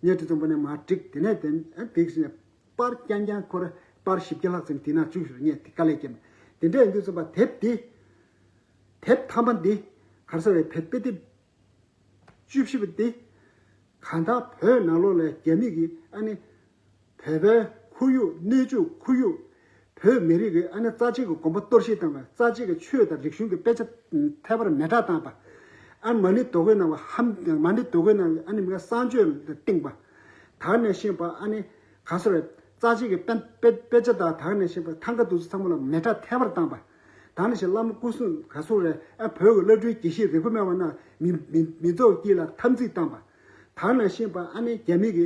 གཉའ་ཁྲི་བཙན་པོ་ནས་མར་བསྒྲིགས། དེ་ནས་དེ་ཨ་བསྒྲིགས་ནས། པར་རྐྱང་རྐྱང་ཁོ་ར་པར་བཞི་བརྒྱ་ལྷག་ཙམ་དེ་ནང་བཅུག་ཞུ་ངས་དེ་དཀའ་ལས་བརྒྱབ། དེ་འདྲ་ཡིན་དུས་ཙམ་པ་དེབ་འདི་དེབ་ཐ་མ་འདི་ག་རེ་ཟེར་བའི་བོད་དཔེ་དེབ་བཅུ་བཞི་པ་འདི་གང་ལྟར་བོད་ནང་ལོགས་ལ་རྒྱ་མི་གིས་ཨ་ནི་བོད་པའི་ཁོར་ཡུག་སྣོད་བཅུད་ཁོར་ཡུག་བོད་མི་རིགས་ཀྱི་ཨ་ནི་རྩ་ཆེ་གི་དགོན་པ་གཏོར་བཤིག་བཏང་བ། རྩ་ཆེ་གི་ཆོས་དང་རིག་གཞུང་གི་དཔེ་ཆ་ཐལ་བར་མེ་སྲེག་བཏང་བ། ཨ་ནི་མ་ཎི་རྡོ་བརྐོས་གནང་བ་ཧམ། མ་ཎི་རྡོ་བརྐོས་གནང་བའི་ཨ་ནི་མི་གསང་སྤྱོད་ལ་བཏིང་བ། ད་ནས་ཤེས་པ་ཨ་ནི་ག་སོ་རེད། རྩ་ཆེ་གི་དཔེ་དཔེ་དཔེ་ཆ་དང་། ད་ནས་ཤེས་པ་ཐང་ག་དུ་ཚོ་ཚང་མ་ལ་མེ་སྲེག་ཐལ་བར་བཏང་བ། ད་ནས་ཤེས་བླ་མ་སྐུ་སྲུང་ག་སོ་རེད། ཨ་བོད་ཀྱི་བླ་སྤྲུལ་དགེ་བཤེས་རིག་པ་སྨྲ་བ་རྣམས་མི་མི་མི་ཚོགས་དཀྱིལ་ལ་འཐབ་འཛིང་བཏང་བ། ད་ནས་ཤེས་པ་ཨ་ནི་རྒྱ་མི་གི་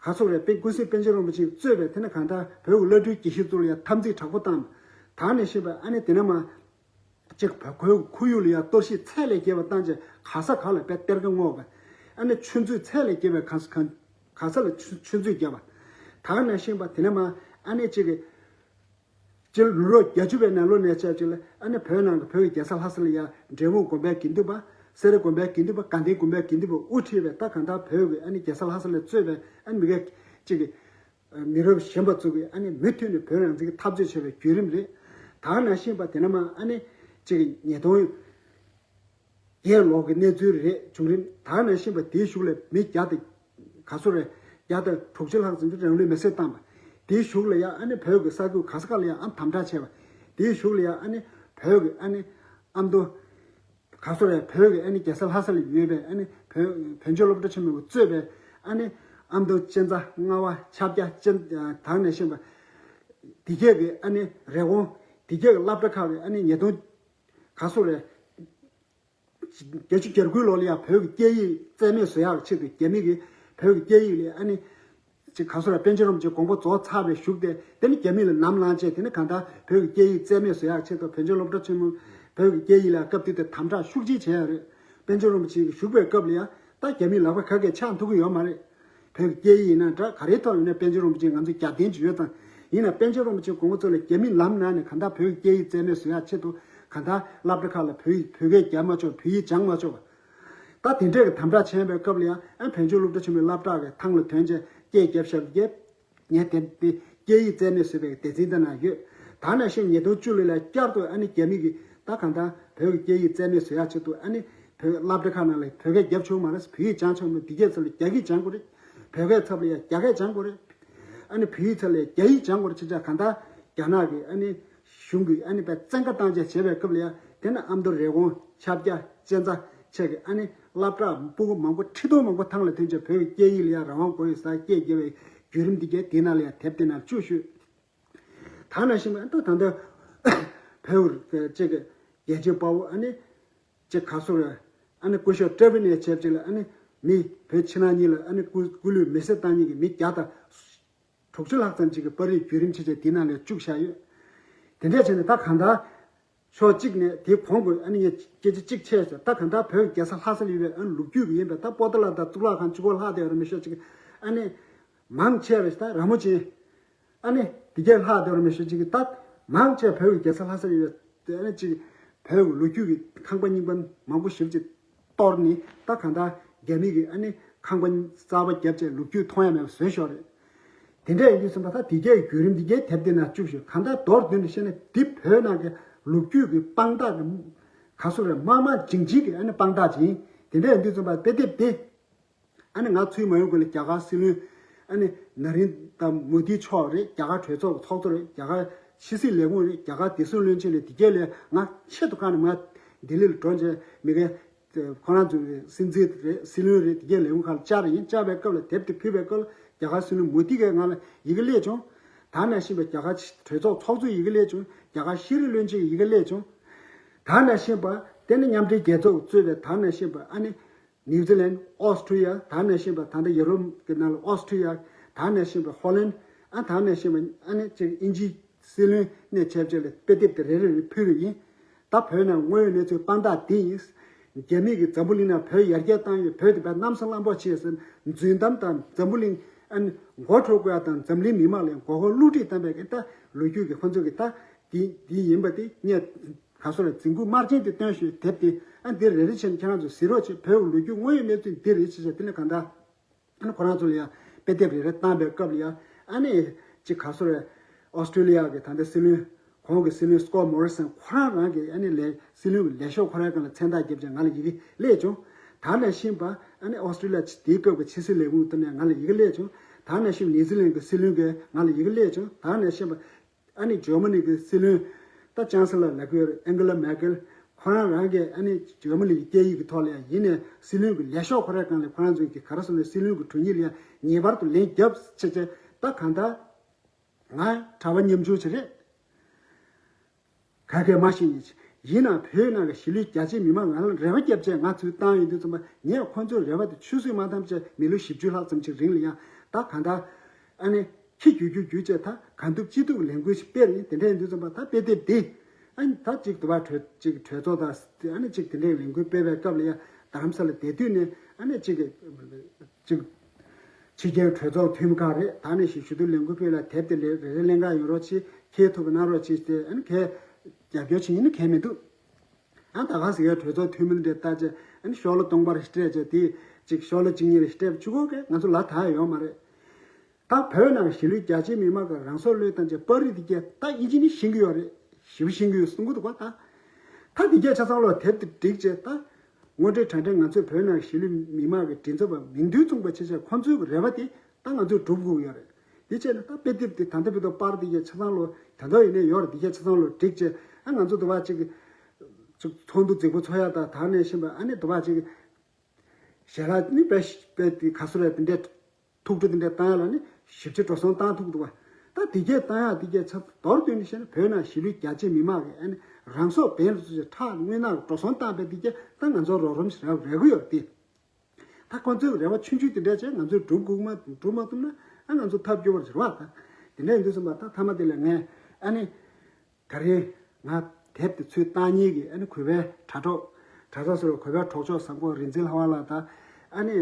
ག་སོ་རེད། དཔེ་ཀུན་གཟིགས་པཎ་ཆེན་རིན་པོ་ཆེས་གཙོས་པའི་དེ་ནས་གང་ལྟར་བོད་ཀྱི་བླ་སྤྲུལ་དགེ་བཤེས་ཚོ་ལ་ཡང་འཐབ་འཛིང་དྲག་པོ་བཏང་བ། ད་ནས་ཤེས་པ་ཨ་ནི་དེ་ནས་མ། གཅིག་བོད་ཁོའི་ཁོར་ཡུག་ལ་ཡང་གཏོར་བཤིག་ཚད་ལས་བརྒལ་བ་བཏང་རྗེས་ག་ས་ག་ལ་དཔེ་གཏེར་ཁ་སྔོག་པ། ཨ་ནི་ཆུ་མཛོད་ཚད་ལས་བརྒལ་བའི་ག་ས་ག་ག་ས་ལ་ཆུ་ཆུ་མཛོད་བརྒྱབ་པ། ད་ག་ནང་བཞིན་པ་དེ་ནས་མ་ཨ་ནི་གཅིག་གི་སྤྱིར་ལོ་ལོ་བརྒྱད་ཅུ་པའི་ནང་ལོགས་ནས་བྱས་ཅིག་ལ་ཨ་ནི་བོད་ནང་གི་བོད་ཀྱི་རྒྱལ་ས་ལྷ་ས་ལ་ཡ་འབྲས་སྤུངས་དགོན་པའི་དགེ་འདུན་པ། སེ་ར་དགོན་པའི་དགེ་འདུན་པ། དགའ་ལྡན་དགོན་པའི་དགེ་འདུན་པ་དབུ་ཁྲིད་པའི་ད་གང་ལྟར་བོད་ཀྱི་ཨ་ནི་རྒྱལ་ས་ལྷ་ས་ལ་གཙོས་པའི་ཨ་ནི་མི་སྒེར་གཅིག་གི་མི་རབས་གཞོན་པ་ཚོ་གིས་ཨ་ནི་མུ་མཐུད་ནས་བོད་རང་བཙན་གྱི་འཐབ་རྩོད་བྱས་པའི་བརྒྱུད་རིམ་རེད། ད་ག་ནང་བཞིན་པ་དེ་ནས་མ་ཨ་ནི་གཅིག་གི་ཉིས་སྟོང་བརྒྱད་ལོག་གི་གནས་ཚུལ་རེད། བྱུང་རིམ་ད་ག་ནང་བཞིན་པ་དེའི་གཞུག་ལ་མི་བརྒྱ་དང་ག་ཚོད་རེད། བརྒྱ་དང་དྲུག་ཅུ་ལྷག་ཙམ་གྱིས་རང་ལུས་མེར་སྲེག་བཏང་བ། དེའི་གཞུག་ལ་ཡང་ཨ་ནི་བོད་ཀྱི་ས་ཁུལ་ག་ས་ག་ལ་ཡང་ཨ་དམ་དྲག་བྱས་པ། དེའི་གཞུག་ལ་ཡང་ཨ་ནི་བོད་ཀྱི་ཨ་ནི་ཨ་མདོ་ག་ཚོད་རེད། བོད་ཀྱི་ཨ་ནི་རྒྱལ་ས་ལྷ་ས་ལ་ཡོད་པའི་ཨ་ནི་བོད་བོད་ལྗོངས་སློབ་གྲྭ་ཆེན་མོ་གིས་གཙོས་པའི་ཨ་ནི་ཨ་མདོ་གཅན་ཚ་རྔ་བ་ཆབ་རྒྱ་ཅན་ད་ག་ནང་བཞིན་པ་དེ་གས་ཀྱི་ཨ་ནི་རེབ་གོང་དེ་གས་ཀྱི་སློབ་གྲྭ་ཁག་གི་ཨ་ནི་ཉིས་སྟོང་ག་ཚོད་རེད། བརྒྱད་ཅུ་གྱ་དགུ་ལོ་ལ་ཡང་བོད་ཀྱི་སྐད་ཡིག་རྩིས་མེད་བཟོ་ཡག་ཆེད་དུ་རྒྱ་མི་གིས་བོད་ཀྱི་སྐད་ཡིག་ལ་ཨ་ནི་ཅིག་ག་ཚོད་ར་པཎ་ཆེན་རིན་པོ་ཆེ་དགོངས་པ་རྫོགས་ཚར་བའི་གཞུག་དེ་དེ་ནི་རྒྱ་མི་ལ་ནམ་ལངས་བྱས། དེ་ནི་གང་ལྟར་བོད་ཀྱི་སྐད་ཡིག་རྩིས་མེད་བཟོ་ཡག་ཆེད་དུ་བོད་ལྗོངས་སློབ་གྲྭ་ཆེན་མོ་བོད་ཀྱི་སྐད་ཡིག་ལ་སྐབས་དེ་དུས་དམ་དྲག་ཤུགས་ཆེ་བྱས་ཡོད་རེད། པཎ་ཆེན་རིན་པོ་ཆེ་གིས་བཞུགས་པའི་སྐབས་ལ་ཡང་ད་རྒྱ་མིའི་ལག་པ་ག་གས་ཆགས་ཐུབ་ཀྱི་ཡོད་མ་རེད། བོད་ཀྱི་སྐད་ཡིག་ཡིན་ན་འདྲ་ག་རེའི་ཐོག་ཡིན་ན་པཎ་ཆེན་རིན་པོ་ཆེ་ང་ཚོ་རྒྱབ་རྟེན་ཅིག་ཡོད་ཙང་། ཡིན་ན་པཎ་ཆེན་རིན་པོ་ཆེའི་དགོངས་པ་ཚོ་ལ་རྒྱ་མི་ལམ་ནང་ནས་གང་ལྟར་བོད་ཀྱི་སྐད་ཡིག་རྩིས་མེད་བཟོ་ཡག་ཆེད་དུ་གང་ལྟར་སློབ་གྲྭ་ཁག་ལ་བོད་ཡིག་བོད་སྐད་རྒྱབ་མ་ཆོག་བོད་ཡིག་སྦྱང་མ་ཆོག་པ། ད་དེ་འདྲས་ཀྱི་དམ་དྲག་བྱས་པའི་སྐབས་ལ་ཡང་ཨ་བོད་ལྗོངས་སློབ་གྲྭ་ཆེན་མོའི་སློབ་གྲྭ་གི་ཐང་ལ་ཐོན་བྱས་སྐད་རྒྱབ་ཞབས་རྒྱབ། ངས་དེ་དེ་སྐད་ཡིག་རྩིས་མེད་བཟོས་པའི་སྡེ་ཚན་དེ་ན་ཡོད། ད་ནང་བཞིན་ཉིས་སྟོང་བཅུ་ལོ་ལ་བསྐྱར་དུ་ཨ་ནི་རྒྱ་མི་གིས་ད་གང་ལྟར་བོད་ཀྱི་སྐད་ཡིག་རྩིས་མེད་བཟོ་ཡག་ཆེད་དུ་ཨ་ནི་བོད་སློབ་གྲྭ་ཁག་ནང་ལ་བོད་སྐད་རྒྱབ་ཆོག་མ་རེད། བོད་ཡིག་སྦྱང་ཆོག་མ་རེད། འདི་སྐད་ཚོ་ལ་རྒྱ་སྐད་སྦྱང་དགོས་རེད། བོད་སྐད་ཚབ་ལ་ཡང་རྒྱ་སྐད་སྦྱང་དགོས་རེད། ཨ་ནི་བོད་ཡིག་ཚབ་ལ་ཡང་རྒྱ་ཡིག་སྦྱང་དགོས་རེད། ཅེས་བྱ་གང་ལྟར་རྒྱ་ནག་གི་ཨ་ནི་གཞུང་གིས་ཨ་ནི་དཔེ་བཙན་བཀའ་བཏང་བྱས་བྱས་པའི་སྐབས་ལ་ཡང་དེ་ནི་ཨ་མདོ་རེབ་གོང་ཆབ་རྒྱ་གཅན་ཚ་བཅས་ཀྱི་ཨ་ནི་སློབ་གྲྭ་སྤུ་གུ་མང་པོ་ཁྲི་སྟོང་མང་པོ་ཐང་ལ་ཐོན་བྱས་བོད་ཀྱི་སྐད་ཡིག་ལ་ཡང་རང་དབང་དགོས་ཡོད་ཟེར་སྐད་རྒྱབ་པའི་བརྒྱུད་རིམ་འདི་གས་དེ་ནང་ལ་ཡང་དེབ་དེ་ནང་བཅུག་ཤོད། ད་ནང་བཞིན་ཨ་ད་ད་ལྟ་བོད་ཀྱི་གཅིག་གི་རྒྱལ་གཅེས་དཔའ་བོ་ཨ་ནི་གཅིག་ག་ཚོད་རེད། ཨ་ནི་སྐུ་ཞབས་ཏྲེ་བི་ནས་བྱས་བྱས་ལ་ཨ་ནི་མི་བོད་ཕྱི་ནང་གཉིས་ལ་ཨ་ནི་སྐུ་སྐུ་ལུས་མེར་སྲེག་བཏང་མཁན་གྱི་མི་བརྒྱ་དང་དྲུག་ཅུ་ལྷག་ཙམ་ཅིག་གི་པར་རིས་བརྒྱུད་རིམ་ཆེ་ཆེ་དེ་ནང་ལ་བཅུག་བཞག་ཡོད། དེ་འདྲས་བྱས་ནས་ད་གང་ལྟར་ཕྱོགས་གཅིག་ནས་དེའི་གོང་གི་ཨ་ནི་ངས་སྐད་ཆ་གཅིག་བཤད་ཟེར། ད་གང་ལྟར་བོད་ཀྱི་རྒྱལ་ས་ལྷ་སར་ཡོད་པའི་ཨ་ནི་ལོ་རྒྱུས་ཀྱི་ཡིན་པའི་ད་པོ་ཏཱ་ལ་དང་གཙུག་ལག་ཁང་གཅིག་པོ་ལྷག་བསྡད་ཡོད་རེད་མི་ཤོད་ཅིག་ཨ་ནི་མང་ཆེ་བས་ད་ར་མོ་ཆེ་ཨ་ནི་དེ་གས་ལྷག་བསྡད་ཡོད་རེད་མི་ཤོད་ཅིག་ད་མང་ཆེ་བོད་ཀྱི་རྒྱལ་ས་ལྷ་སར་ཡོད་པའི་ཨ་ནི་ཅིག་བོད་ཀྱི་ལོ་རྒྱུས་ཀྱི་ཁང་པ་རྙིང་པ་མང་པོ་ཞིག་ཅིག་གཏོར་ནས་ད་གང་ལྟར་རྒྱ་མི་གིས་ཨ་ནི་ཁང་པ་གསར་པ་བརྒྱབ་བྱས་ལོ་རྒྱུས་མཐོང་ཡ་མེད་པ་བཟོས་ཤོག་རེད། དེ་འདྲ་ཡིན་དུས་ཙམ་པ་ད་དེ་གའི་བརྒྱུད་རིམ་འདི་གའི་དེབ་དེ་ནང་བཅུག་ཞོག་གང་ལྟར་མདོར་བསྡུས་ནས་བཤད་ན་འདི་བོད་ནང་གི་ལོ་རྒྱུས་ཀྱི་དཔང་རྟགས་ཀྱི་ག་ཚོད་རེད་དམར་དམར་ལྗིང་ལྗིང་གི་ཨ་ནི་དཔང་རྟགས་ཅིག་ཡིན། དེ་འདྲ་ཡིན་དུས་ཙམ་པ་དཔེ་དེབ་དེ་ཨ་ནི་ང་ཚུར་མ་ཡོང་གོང་ལ་རྒྱ་གར་སྲིད་བློན་ཨ་ནི་ན་རིན་དྲ་མོ་དི་མཆོག་རེད། རྒྱ་གར་གྲོས་ཚོགས་ཀྱི་ཚོགས་གཙོ་རེད། རྒྱ་གར་ཕྱི་སྲིད་ལས་ཁུངས་རེད། རྒྱ་གར་བདེ་སྲུང་བློན་ཆེན་རེད། འདི་གས་ལས་ང་ཆེད་དུ་བཀག་ནས་ང་ལྡི་ལི་ལ་འགྲོ་བྱས་མི་གའི་ཁོ་རང་ཚོའི་སྲིད་འཛིན་རེད། སྲིད་བློན་རེད། དེ་གའི་ལས་ཁུངས་ཁག་ལ་བཅར་ཡིན། བཅར་བའི་སྐབས་ལ་དེབ་དེ་ཕུལ་བའི་སྐབས་ལ་རྒྱ་གར་སྲིད་བློན་མོ་དི་གིས་ང་ལ་ཡི་གེ་སླེབས་བྱུང་། ད་ནང་བཞིན་པའི་རྒྱ་གར་གྲོས་ཚོགས་ཚོགས་གཙོའི་ཡི་གེ་སླེབས་བྱུང་། རྒྱ་གར་ཤེས་རིག་བློན་ཆེན་གྱི་ཡི་གེ་སླེབས་བྱུང་། ད་ནང་བཞིན་པ་དེ་ནི་མཉམ་འབྲེལ་རྒྱལ་ཚོགས་ཀྱིས་གཙོས་པའི་ད་ནང་བཞིན་པ་ཨ་ནི་ནིའུ་ཛི་ལན། ཨོ་སི་ཁྲུ་ལི་ཡ། ད་ནང་བཞིན་པ་ད་ལྟ་ཡུ་རོབ་ཀྱི་ནང་ལ་ཨོ་སི་ཁྲུ་ལི་ཡ། ད་ནང་བཞིན་པ་ཧོ་ལན། ཨ་ད་ནང་བཞིན་པ་ཨ་ནི་ཅིག་དབྱིན་ཇིའི་སྲིད་བློན་ནས་བྱས་བྱས་ལ་དཔེ་དེབ་དེ་རེ་རེ་རེ་ཕུལ་རེ་ཡིན། ད་བོད་ནང་དངོས་ཡོད་གནས་ཚུལ་དཔང་རྟགས་འདི་ཡིན། རྒྱ་མི་གིས་འཛམ་བུ་གླིང་ནང་བོད་ཡར་རྒྱས་བཏང་ཡོད། བོད་དེ་བས་གནམ་ས་བླ་འབོར་ཆེ་ཟེར་རྫུན་གཏམ་དང་འཛམ་བུ་གླིང་ཨ་ནི་མགོ་འཁྲུག་དགོས་ཡ་དང་འཛམ་གླིང་མི་མང་ལ་མགོ་སྐོར་བསླུ་བྲིད་བཏང་བའི་གི་ད་ལོ་རྒྱུས་ཀྱི་ཁོ་ཚོ་གི་ད་འདི་འདི་ཡིན་པ་དེ་ངས་ག་སོ་རེ་རྫིང་བུ་དམར་རྗེན་དེ་སྟོན་ཞུས་དེབ་དེ་ཨ་འདི་རེ་རེ་བྱས་ནས་ཁྱེད་རང་ཚོ་གཟིགས་རོགས་བྱེད། བོད་ཀྱི་ལོ་རྒྱུས་དངོས་ཡོད་གནས་ཚུལ་འདི་རེད་ཅེས་བྱས། དེ་ནས་གང་ལྟར་ཨ་ནི་ཁོ་རང་ཚོ་ལ་ཡང་དཔེ་དེབ་རེ་རེ་བཏང་པའི་སྐབས་ལ་ཡང་ཨ་ནི་ཅིག་ག་སོ་རེ་ཨོ་སི་ཁྲུ་ལི་ཡ་གི་ད་ལྟ་སྲིད་བློན་གོང་གི་སྲིད་བློན་སི་ཀོ་མོ་རི་སན་ཁོ་རང་རང་གི་ཨ་ནི་ལས་སྲིད་བློན་གྱི་ལས་ཤོག་ཁོ་རང་སྒང་ལ་མཚན་རྟགས་བརྒྱབ་བྱས་ང་ལ་ཡི་གེ་སླེབས་བྱུང་། ད་ནང་བཞིན་པ་ཨ་ནི་ཨོ་སི་ཁྲུ་ལི་ཡ་དེའི་སྐབས་ཀྱི་ཕྱི་སྲིད་ལས་ཁུངས་དེ་ནས་ང་ལ་ཡི་གེ་སླེབས་བྱུང་། ད་ནང་བཞིན་ནིའུ་ཛི་ལན་གྱི་སྲིད་བློན་གྱིས་ང་ལ་ཡི་གེ་སླེབས་བྱུང་། ད་ནང་བཞིན་པ་ཨ་ནི་ཇར་མ་ནི་གི་སྲིད་བློན་ད་ཅང་སི་ལར་ལབ་ཀྱི་ཡོད་རེད། ཨེང་ཀེ་ལ་མེར་ཀེལ། ཁོ་རང་རང་གིས་ཨ་ནི་ཇར་མ་ནི་གི་སྐད་ཡིག་གི་ཐོག་ལ་ཡང་ཡིན་ནའི་སྲིད་བློན་གྱི་ལས་ཤོག་ཁོ་རའི་སྒང་ལ་ཁོ་རང་ཚོ་གི་ག་རེ་ཟེར་ན་སྲིད་བློན་གྱི་དྲུང་ཡིག་ལ་ཡང་ངེས་པར་དུ་ལན་རྒྱབ་བྱས་བྱས་ད་གང་ལྟར་ང་གྲྭ་པ་ཉམ་ཆུང་ཅིག་རེད། ག་གེ་མ་ཤེས་ཉེ་ཆེ་ཡིན་ནའང་བོད་ནང་གི་གཞིས་ལུས་རྒྱ་ཆེ་མི་མང་ང་ལ་རེ་བ་བརྒྱབ་བྱས་ང་ཚུར་བཏང་ཡོང་དུས་ཙམ་པ་ངས་ཁོ་ཚོའི་རེ་བ་དེ་ཆུད་ཟོས་མ་བཏང་བྱས་མི་ལོ་བཞི་བཅུ་ལྷག་ཙམ་ཅིག་རིང་ལ་ཡང་ད་གང་ལྟར་ཨ་ནི་ཁྱི་རྒྱུག་རྒྱུག་རྒྱུག་བྱས་ད་གང་ཐུབ་ཅི་ཐུབ་ལས་འགུལ་ཞིག་སྤེལ་ཡིན། དེ་འདྲ་ཡིན་དུས་ཙམ་པ་ད་དཔེ་དེབ་འདི་ཨ་ནི་ད་ཅིག་དུ་བ་གྲོས་ཅིག་གྲོས་ཚོགས་དང་ཨ་ནི་ཅིག་དེ་འདྲའི་ལས་འགུལ་སྤེལ་བའི་སྐབས་ལ་ཡང་རྡ་རམ་ས་ལ་བསྡད་དུས་ནས་ཨ་ནི་ཅིག་ཅིག་ཕྱི་རྒྱལ་གྲོས་ཚོགས་འཐུས་མི་ཁག་རེད། ད་ནས་ཞིག་ཞུ་གཏུག་ལས་འགུལ་སྤེལ་ལ་དེབ་དེ་ལས་རེ་རེ་ལེན་ག་ཡོང་རོགས་གྱིས། ཁྱེད་ཐུབ་པ་གནང་རོགས་གྱིས་ཏེ། ཨ་ནི་ཁས་རྒྱབ་སྐྱོར་བྱེད་ཡིན་ན་གལ་མི་འདུག་ཨ་ད་ག་ཟེ་གའི་གྲོས་ཚོགས་འཐུས་མི་འདྲ་ལྟ་བྱས། ཨ་ནི་ཤོག་ལོ་སྟོང་པར་སྤྲད་བྱས། དེ་ཅིག་ཤོག་ལོ་གཅིག་གཉིས་རེ་སྤྲད་བཅུག་གོ་གས། ང་ཚོ་ལ་ད་ཡོད་མ་རེད། ད་བོད་ནང་གཞིས་ལུས་རྒྱ་ཆེ་མི་མང་གི་རང་སྲོག་བློས་བཏང་བྱས་པར་རིས་དེ་གས་ད་ཨིན་ཇི་ནས་ཤེས་ཀྱི་ཡོད་རེད། ཞེ་པོ་ཤེས་ཀྱི་ཡོད་གསུང་གི་འདུག་པ། ད་ད་དེ་གས་ཆ་ཚང་ལོ་དེབ་དེ་བསྒྲིགས་བྱས། ད་དངོས་འབྲེལ་དྲ་འབྲེལ་ང་ཚོས་བོད་ནང་གཞིས་ལུས་མི་མང་གི་མགྲིན་ཚབ་པ་མིང་དོན་མཚུངས་པ་བྱས་བྱས། ཁོང་ཚོའི་རེ་བ་དེ་ད་ང་ཚོས་སྒྲུབ་དགོས་ཀྱི་ཡོད་རེད། དེ་བྱས་ན་ད་དཔེ་དེབ་དེ་ད་ལྟ་བར་དུ་པར་དེ་གས་ཆ་ཚང་ལོ་ད་ལྟ་ཡིན་ནའི་ཡོད་རེད། དེ་གས་ཆ་ཚང་ལོ་བསྒྲིགས་བྱས། ཨ་ང་ཚོ་དུ་བ་ཅིག་ཅིག་ཚོགས་འདུ་རྫིག་པོ་ཚོགས་ཡ་ད་དར་ནས་ཕྱིན་པ། ཨ་ནི་དུ་བ་ཅིག་ཞལ་ལག་ནི་དཔེ་དཔེ་དེ་ག་སུ་རེད། དེ་འདྲས་ཐུགས་སྤྲོ་དེ་འདྲས་བཏང་ཡ་ལ་ནི་ཞིབ་ཆ་འགྲོ་སོང་བཏང་ཐུབ་འདུག་བ། ད་དེ་གས་བཏང་ཡ་དེ་གས་ཚབ་མདོར་བསྡུས་ནས་བཤད་ན། བོད་ནང་གཞིས་ལུས་རྒྱ་ཆེ་མི་མང་གིས་ཨ་ནི་རང་སྲོག་འབེན་རུ་ཚུགས་བྱས་ཁྲག་དངོས་ནག་འགྲོ་སོང་བཏང་བའི་དེ་གས་ད་ང་ཚོར་རོགས་རམ་ཞིག་རག་རེ་གི་ཡོད་དེ། ད་ཁོང་ཚོའི་རེ་བ་ཆུང་ཆུང་དེ་འདྲས་བྱས་ང་ཚོས་སྒྲུབ་དགོས་མ་སྒྲུབ་མ་ཐུབ་ན། ཨ་ང་ཚོ་ཐབས་སྐྱོ་བར་འགྱུར་བ། ད་དེ་འདྲས་ཡིན་དུས་ཙམ་པ་ད་མཐའ་མ་དེ་ལ་ངས་ཨ་ནི། ད་རེས་ང་དེབ་དེ་ཚུར་བཏང་མཁན་གྱི་ཨ་ནི་གུས་པའི་དྲ་གྲོགས། དྲ་གྲོགས་ཟེར་བ་གུས་པའི་གྲོགས་མཆོག་བཟང་པོ་རིག་འཛིན་ལྷ་དབང་ལགས་དང་། ཨ་ནི་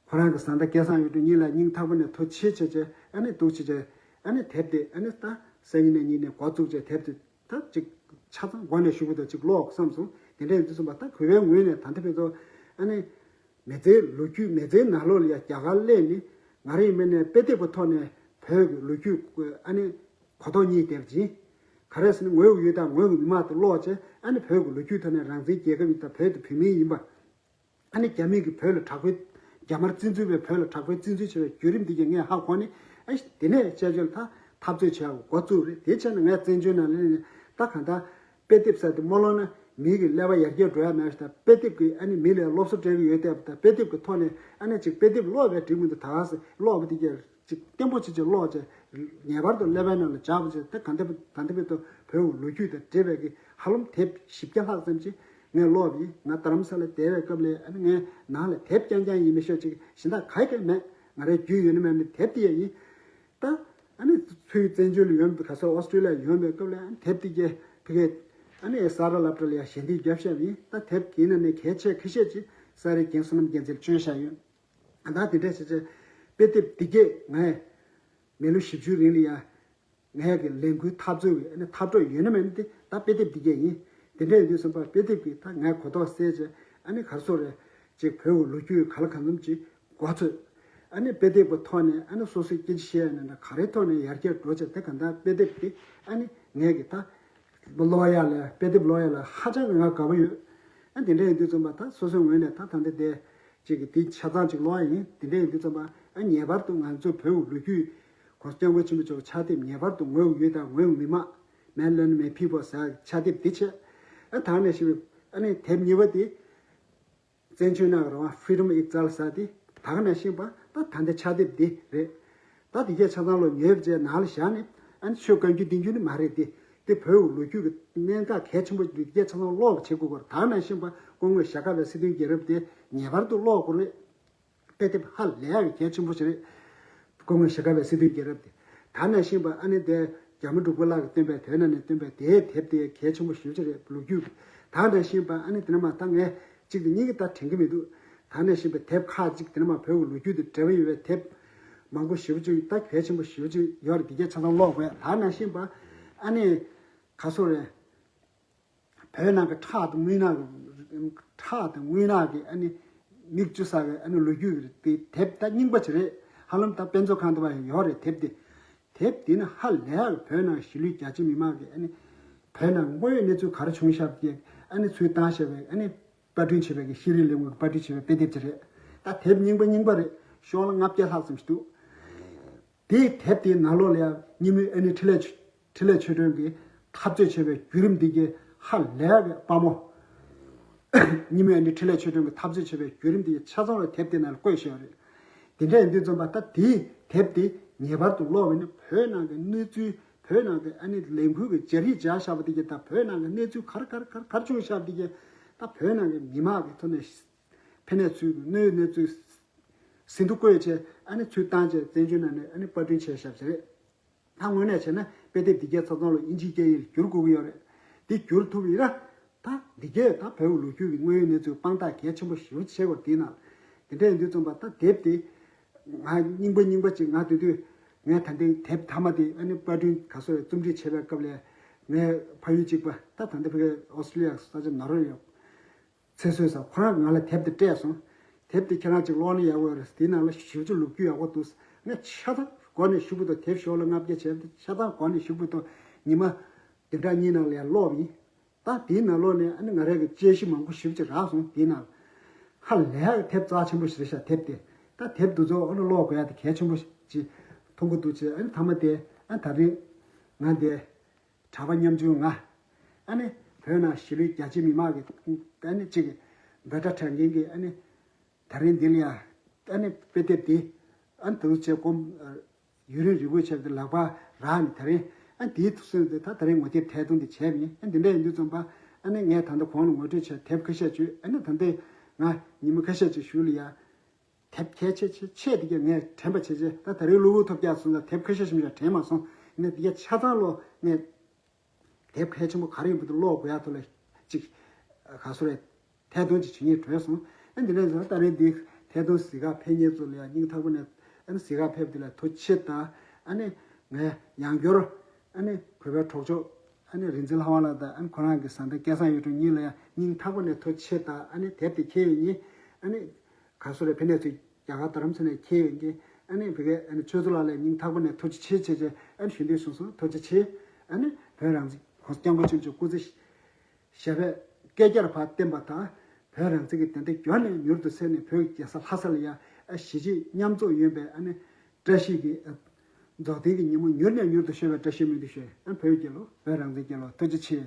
ཁོ་རང་གི་བཟའ་ཟླ་སྐལ་བཟང་གཡུ་སྒྲོན་གཉིས་ལ་སྙིང་ཐག་པ་ནས་ཐུགས་རྗེ་ཆེ་ཆེ། ཨ་ནི་འདུག་ཆེ་ཆེ། ཨ་ནི་དེབ་དེ་ཨ་ནི་ད་སང་ཉིན་ནས་ཉིན་ནས་འགོ་བཙུགས་བྱས། དེབ་དེ་ད་ཅིག་ཆ་ཚང་འགོ་ནས་ཞུ་གི་འདུག་ཅིག་ཀློག་བསམ་སོང་། དེ་འདྲ་ཡིན་དུས་ཙམ་པ་ད་གུས་པའི་ངོས་ནས་ད་ལྟ་བར་དུ་ཨ་ནི། མི་ཚེའི་ལོ་རྒྱུས། མི་ཚེའི་ནང་ལོགས་ལ་ཡ་རྒྱ་གར་སླེབས་ནས་ང་རང་ཡིན་པ་ནས་དཔེ་དེབ་ཀྱི་ཐོག་ནས་བོད་ཀྱི་ལོ་རྒྱུས་ཨ་ནི་གོ་རྟོགས་རྙེད་བསྡད་པ་ཅིག་ག་རེ་ཟེར་ན། ངོས་ཀྱི་ཡུལ་དང་ངོས་ཀྱི་མི་མང་དེ་ཀློག་བྱས། ཨ་ནི་བོད་ཀྱི་ལོ་རྒྱུས་ཐོག་ནས་རང་བཙན་རྒྱལ་ཁབ་ཡིན་དང་། བོད་དེ་བོད་མིའི་ཡིན་པ། ཨ་ནི་རྒྱ་མི་གིས་བོད་ལ་དྲག་པོའི། རྒྱ་དམར་བཙན་འཛུལ་བས་བོད་ལ་དྲག་པོའི་བཙན་འཛུལ་བྱས་པའི་བརྒྱུད་རིམ་འདི་གས་ངས་ཧ་གོ་ནས། ཨ་དེ་ནས་བྱས་བྱས་ལ་ད་འཐབ་རྩོད་བྱེད་ཡག་འགོ་བཙུགས་རེད། དེ་བྱས་ན་ངས་བཙན་བྱོལ་ནང་སླེབས་ནས་ད་གང་ལྟར། དཔེ་དེབ་ཟེར་དེ་མ་ཀློག་ན་མི་གི་ཀླད་པ་ཡར་རྒྱས་འགྲོ་ཡ་མེད་ཞིག་དང་། དཔེ་དེབ་ཀྱིས་ཨ་ནི་མི་ལ་སློབ་གསོ་སྤྲད་ཀྱི་ཡོད་བསྡད་པ་དང་། དཔེ་དེབ་ཀྱི་ཐོག་ནས་ཨ་ནི་ཅིག་དཔེ་དེབ་ཀློག་པའི་འགྲིག་མི་འདུག་ད་ག་ཟེ་ཀློག་པ་དེ་གས་ཅིག་བརྟན་པོ་བྱེད་ཅིག་ཀློག་བྱས། ངེས་པར་དུ་ཀླད་པའི་ནང་ལ་འཇགས་པ་བྱས། ད་ག་འདྲ་ད་འདྲ་བའི་ཐོག་བོད་ཀྱི་ལོ་རྒྱུས་དང་འབྲེལ་བའི་གི་ཧ་ལམ་དེབ་བཞི་བརྒྱ་ལྷག་ཙམ་ཅིག་ངས་ཀློག་པ་ཡིན། ང་རྡ་རམ་ས་ལ་བསྡད་པའི་སྐབས་ལ་ཨ་ནི་ངའི་ནང་ལ་དེབ་རྐྱང་རྐྱང་ཡིན་མི་ཤོག་ཅིག་གཞན་དག་ག་གེ་མེད། ང་རའི་རྒྱུས་ཡོད་ན་མེད་ན་དེབ་དེ་ཡས་ཡིན། ད་ཨ་ནི་ཚུར་བཙན་བྱོལ་ལ་ཡོང་། ག་ས་ཨོ་སི་ཀྲི་ལི་ཡ་ཡོང་བའི་སྐབས་ལ་ཨ་ནི་དེབ་དེ་གས་ཕ་གིར་ཨ་ནི་ས་ར་སློབ་གྲྭ་ལ་ཡ་ཞལ་འདེབས་བརྒྱབ་བཞག་པ་ཡིན། ད་དེབ་དེའི་ནང་ནས་གལ་ཆེ་ཁ་ཤས་ཅིག་ས་རཱ་རྒན་བསོད་ནམས་རྒྱལ་མཚན་ལ་བསྐྱོན་བཞག་ཡོད། ད་དེ་འདྲ་བྱས་བྱས་དཔེ་དེབ་དེ་གས་ངས་མི་ལོ་བཞི་བཅུའི་རིང་ལ་ཡ་ངས་ཀྱི་ལས་འགུལ་འཐབ་རྩོད་ཀྱི་ཨ་ནི་འཐབ་གྲོགས་ཡོད་ན་མེད་ན་དེ་ད་དཔེ་དེབ་དེ་གས་ཡིན། དེ་འདྲ་ཡིན་དུས་ཙམ་པ་དཔེ་དེབ་ཀྱིས་ད་ངས་གོ་རྟོགས་སད་བྱས། ཨ་ནི་ག་རེ་ཟེར་རེད། ཅིག་བོད་ཀྱི་ལོ་རྒྱུས་ག་ལ་གང་འཚམ་ཅིག་མགོ་ཚོས། ཨ་ནི་དཔེ་དེབ་ཀྱི་ཐོག་ནས་ཨ་ནི་སོ་སོའི་སྐད་ཆ་བཤད་ཡ་ནི་འདྲ་ག་རེའི་ཐོག་ནས་ཡར་རྒྱས་འགྲོ་བྱས། དེ་ག་འདྲ་དཔེ་དེབ་དེ་ཨ་ནི་ངས་ཀྱི་ད་ཀློག་ཡ་ལ། དཔེ་དེབ་ཀློག་ཡ་ལ་ཧ་ཅང་གི་ང་དགའ་པོ་ཡོད། ཨ་དེ་འདྲ་ཡིན་དུས་ཙམ་པ་ད་སོ་སོའི་ངོས་ནས་ད་ད་འདི་དེ་ཅིག་གི་དེ་ཆ་ཚང་ཅིག་ཀློག་ཡ་ཡིན། དེ་འདྲ་ཡིན་དུས་ཙམ་པ་ཨ་ངེས་པར་དུ་ང་ཚོ་བོད་ཀྱི་ལོ་རྒྱུས་གོང་ས་སྐྱབས་མགོན་ཆེན་པོ་མཆོག་གི་ཕྱག་དེབ། ངེས་པར་དུ་ངོས་ཀྱི་ཡུལ་དང་ངོས་ཀྱི་མི་མང་། Man, Land, My People ཟེར་ཕྱག་དེབ་དེ་བྱས། ཨ་ད་ག་ནང་བཞིན་ཨ་ནི་དེབ་གཉིས་པ་དེ། བཙན་བྱོལ་ནང་གི་རང་དབང་། Freedom Exile ཟེར་དེ། ད་ག་ནང་བཞིན་པ་ད་ད་ལྟའི་ཕྱག་དེབ་འདི་རེད། ད་དེ་གས་ཆ་ཚང་ལོ་ཉོས་བྱས་ནང་ལ་བཞག་ནས་ཨ་ནི་ཆོས་བཀའ་འགྱུར་བསྟན་འགྱུར་ནི་མ་རེད་དེ། དེ་བོད་ཀྱི་ལོ་རྒྱུས་ཀྱི་གནད་འགག་གལ་ཆེན་པོ་འདི་གས་ཆ་ཚང་ཀློག་པ་བྱེད་དགོས་ཀྱི་རེད། ད་ག་ནང་བཞིན་པ་སྐུ་ངོ་ཞྭ་སྒབ་པའི་སྲིད་དོན་རྒྱལ་རབས་དེ་ངེས་པར་དུ་ཀློག་དགོས་རེད། དཔེ་དེབ་ཧ་ལས་ཡག་གལ་ཆེན་པོ་ཞིག་རེད། སྐུ་ངོ་ཞྭ་སྒབ་པའི་སྲིད་དོན་རྒྱལ་རབས་དེ། ད་ག་ནང་བཞིན་པ་ཨ་ནི་དེ་རྒྱ་མོ་འབྲུག་པ་ལགས་ཀྱིས་བཏོན་པའི་བོད་ནང་ནས་བཏོན་པའི་དེའི་དེབ་དེ་གལ་ཆེན་པོ་ཞེ་པོ་ཅིག་རེད། ལོ་རྒྱུས་ཀྱི། ད་ག་ནང་བཞིན་པ་ཨ་ནི་དེ་ནས་མ་ད་ངས་གཅིག་དང་གཉིས་ཀྱིས་ད་དྲན་གྱི་མི་འདུག་ད་ག་ནང་བཞིན་པའི་དེབ་ཁག་ཅིག་དེ་ནས་མ་བོད་ཀྱི་ལོ་རྒྱུས་དང་འབྲེལ་བ་ཡོད་པའི་དེབ་མང་པོ་ཞེ་པོ་ཅིག་ད་གལ་ཆེན་པོ་ཞེ་པོ་ཅིག་ཡོད་རེད། དེ་གས་ཆ་ཚང་ཀློག་དགོས། ད་ག་ནང་བཞིན་པ་ཨ་ནི་ག་སོ་རེད། བོད་ནང་གི་ཁྲག་དང་རྔུལ་ནག་གི། ཁྲག་དང་རྔུལ་ནག་གི་ཨ་ནི་མིག་བཅུ་ས་གི་ཨ་ནི་ལོ་རྒྱུས་ཀྱི་དེ་དེབ་ད་རྙིང་པ་ཅིག་རེད། ཧ་ལམ་ད་དཔེ་མཛོད་ཁང་དུ་བ་ཡོད་རེད་དེབ་དེ། དེབ་དེ་ནི་ཧ་ལས་ཡག་བོད་ནང་གཞིས་ལུས་རྒྱ་ཆེ་མི་མང་གི་ཨ་ནི་བོད་ནང་དངོས་ཡོད་གནས་ཚུལ་ག་རེ་བྱུང་བཞག་པ་དེ་ཨ་ནི་ཚུར་བཏང་བཞག་པའི་ཨ་ནི་པར་སྐྲུན་བྱས་པའི་གི་ཤེས་རིག་ལས་ཁུངས་ཀྱིས་པར་སྐྲུན་བྱས་པའི་དཔེ་དེབ་ཅིག་རེད། ད་དེབ་རྙིང་པ་རྙིང་པ་རེད། ཤོག་ལྷེ་ལྔ་བརྒྱ་ལྷག་ཙམ་ཞིག་འདུག་དེའི་དེབ་དེའི་ནང་ལོགས་ལ་ཡང་སྙེ་མོའི་ཨ་ནི་འཕྲིན་ལས། འཕྲིན་ལས་ཆོས་སྒྲོན་གྱིས་འཐབ་རྩོད་བྱས་པའི་བརྒྱུད་རིམ་འདི་གའི་ཧ་ལས་པའི་དཔའ་མོ། སྙེ་མོའི་ཨ་ནི་འཕྲིན་ལས་ཆོས་སྒྲོན་གྱིས་འཐབ་རྩོད་བྱས་པའི་བརྒྱུད་རིམ་འདི་གའི་ཆ་ཚང་བའི་དེབ་དེ་ནང་ལ་བཀོད་བཞག་ཡོད་རེད། དེ་འདྲ་ཡིན་དུས་ཙམ་པ་ད་དེའི་དེབ་དེ་ངེས་པར་དུ་ཀློག་པ་ཡིན་ན་བོད་ནང་གི་གནས་ཚུལ། བོད་ནང་གི་ཨ་ནི་ལས་འགུལ་གྱི་སྦྱར་ཡིག་སྦྱར་བཞག་པ་འདི་གའི་ད་བོད་ནང་གི་གནས་ཚུལ་ག་རེ་ག་རེ་ག་རེ་ག་རེ་བྱུང་བཞག་པ་འདི་གའི་ད་བོད་ནང་གི་མི་མང་གི་ཐོག་ནས་ཕན་གནས་ཚུལ་གྱི་གནས་གནས་ཚུལ་ཟིན་ཐོ་བཀོད་བྱས་ཨ་ནི་ཚུར་བཏང་བྱས་བཙན་བྱོལ་ནང་ནས་ཨ་ནི་པར་སྐྲུན་བྱས་བཞག་པ་རེད། ད་དངོས་གནས་བྱས་ན་དཔེ་དེབ་འདི་གའི་ཆ་ཚང་ལོ་དབྱིན་ཇིའི་སྐད་ཡིག་ལ་བསྒྱུར་དགོས་ཀྱི་ཡོད་རེད། འདི་བསྒྱུར་ཐུབ་ཡིན་ན་ད་འདི་གའི་ད་བོད་ཀྱི་ལོ་རྒྱུས་ཀྱི་དངོས་ཡོད་གནས་ཚུལ་དཔང་རྟགས་གལ་ཆེན་པོ་ཞེ་པོ་བྱེད་དགོས་རེད། དེའི་ནང་དེ་འདྲ་ཡིན་དུས་ཙམ་པ་ད་དེབ་དེ་ ང་རྙིང་པ་རྙིང་པ་ཅིག་ང་དེ་དུས་ངས་ད་ལྟའི་དེབ་མཐའ་མ་དེ་ཨ་ནི་པར་སྐྲུན་ག་སོ་རེ་རྩོམ་སྒྲིག་བྱེད་པའི་སྐབས་ལ་ངའི་ཕ་ཡུལ་གཅིག་པ་ད་ད་ལྟ་ཕ་གི་ཨོ་སི་ཀྲི་ལི་ཡ་ས་ཆ་ནོར་ཝེ་ཡོད། ཚེ་བསོད་ཟེར་ཁོ་རང་གིས་ང་ལ་དེབ་དེ་སྤྲད་སོང་། དེབ་དེ་ཁྱེད་རང་ཅིག་ཀློག་ན་ཡག་པོ་རེད། དེའི་ནང་ལ་ཞིབ་ཆ་ལོ་རྒྱུས་ཡག་པོ་འདུག་ངས་ཆ་ཚང་གོ་ནས་ཞུ་གི་འདུག་དེབ་ཞོར་ལ་ལྔ་བརྒྱ་བྱས་ཏེ་ཆ་ཚང་གོ་ནས་ཞུ་གི་འདུག་ཉི་མ་བདུན་ཕྲག་གཉིས་ནང་ལ་ཡར་ཀློག་པ་ཡིན། ད་དེའི་ནང་ལོགས་ནས་ཨ་ནི་ང་རང་གི་དཔྱད་གཞི་མང་པོ་ཞེ་པོ་ཅིག་རག་སོང་། དེའི་ནང་ཧ་ལས་དེབ་རྩ་ཆེན་པོ་ཞིག་རེད་ཤག་དེབ་དེ། ད་དེབ་འདི་ཚོ་ཨ་ནི་ཀློག་དགོས་ཡ་དེ་གལ་ཆེན་པོ་ཅིག་མཐོང་གི་འདུག་ཅེས་ཨ་ནི་མཐའ་མ་དེ་ཨ་ནི་ད་རིང་ང་འདི་གྲྭ་པ་ཉམ་ཆུང་ང་ཨ་ནི་བོད་ནང་གཞིས་ལུས་རྒྱ་ཆེ་མི་མང་གི་ཨ་ནི་གཅིག་འབོད་སྒྲ་དྲག་མཁན་གྱི་ཨ་ནི་ད་རིང་འདི་ལ་ཡ་ཨ་ནི་དཔེ་དེབ་འདི་ཨ་ནི་དུ་ཆེ་སྒོམ་ཡུན་རིང་རེ་སྒུག་བྱས་ཏེ་ལག་པ་རག་ནས་ད་རིང་ཨ་འདིའི་ཐུགས་སེམས་དེ་ད་ད་རིང་ངོ་དེབ་ཐད་གཏོང་འདི་བྱས་པ་ཡིན། ཨ་འདི་འདྲ་ཡིན་དུས་ཙམ་པ་ཨ་ནི་ངས་ད་ལྟ་གོང་ལ་ངོ་སྤྲོད་བྱས་དེབ་ཁ་ཤས་བརྗོད། ཨ་ནི་ད་ལྟ་ང་ཉིན་མོ་ཁ་ཤས་ཅིག་གཞུག་ལ་ཡ་དེབ་གལ་ཆེ་ཆེ་ཆེ་དེ་ག་ངས་དྲན་པ་བྱས་བྱས་ད་ད་རིང་གློ་བུར་ཐོལ་རྒྱག་སོང་ཙང་དེབ་ཁ་ཤས་ཤིག་མ་གཏོགས་དྲན་མ་སོང་། ཡིན་ན་དེ་ག་ཆ་ཚང་ལོ་ངས་དེབ་གལ་ཆེན་པོ་ག་རེ་ཡིན་པ་དེ་ཀློག་དགོས་ཡ་ཐོག་ལ་ཅིག་ག་སོ་རེད། ཐད་གཏོང་ཅིག་བྱེད་སྙིང་བྲོས་སོང་། ཨ་འདི་ནས་བཟུང་ད་རེས་འདི་ཐད་གཏོང་གཟིགས་ག་ཕེབས་མཁན་ཚོ་ལ་ཡང་སྙིང་ཐག་པ་ནས་ཨ་ནི་གཟིགས་ག་ཕེབས་འདི་ལ་ཐུགས་རྗེ་ཆེ་དང་། ཨ་ནི་ངས་ཡང་བསྐྱར་ཨ་ནི་བོད་པའི་གྲོགས་མཆོག་ཨ་ནི་རིག་འཛིན་ལྷ་དབང་ལགས་དང་ཨ་ནི་ཁོ་རང་གི་བཟའ་ཟླ་སྐལ་བཟང་གཡུ་སྒྲོན་གཉིས་ལ་ཡང་སྙིང་ཐག་པ་ནས་ཐུགས་རྗེ་ཆེ་དང་། ཨ་ནི་དེབ་དེ་འཁྱེར་ཡོད་མཁན་ཨ་ནི་ག་སོ་རེད། ཕ་ནས་ཚུར་རྒྱ་གར་རྡ་རམ་ས་ནས་འཁྱེར་ཡོད་མཁན་ཨ་ནི་བོད་པའི་ཨ་ནི་ཆོས་མཚོ་ལགས་ལ་སྙིང་ཐག་པ་ནས་ཐུགས་རྗེ་ཆེ་ཆེ་ཆེ་ཨ་ནི་ཞུ་འདོད་བྱུང་སོང་། ཐུགས་རྗེ་ཆེ། ཨ་ནི་བོད་རང་བཙན་༸གོང་ས་༸སྐྱབས་མགོན་ཆེན་པོ་མཆོག་སྐུ་ཚེ་ཞབས་པད་བསྐལ་བརྒྱར་བར་བརྟན་པ་དང་། བོད་རང་བཙན་གྱི་བདེན་མཐའ་མགྱོགས་ནས་མྱུར་དུ་གསལ་ནས་བོད་ཀྱི་རྒྱལ་ས་ལྷ་ས་ལ་ཡང་ཨ་གཞིས་བྱེས་མཉམ་འཛོམས་ཡོང་བའི་ཨ་ནི་བཀྲ་ཤིས་ཀྱི་ཨ་རྫོགས་ལྡན་གྱི་ཉིན་མོ་མྱུར་ནས་མྱུར་དུ་ཤོད་པའི་བཀྲ་ཤིས་སྨོན་འདུན་ཞུ། ཨ་བོད་རྒྱལ་ལོ། བོད་རང་བཙན་རྒྱལ་ལོ། ཐུགས་རྗེ་ཆེ།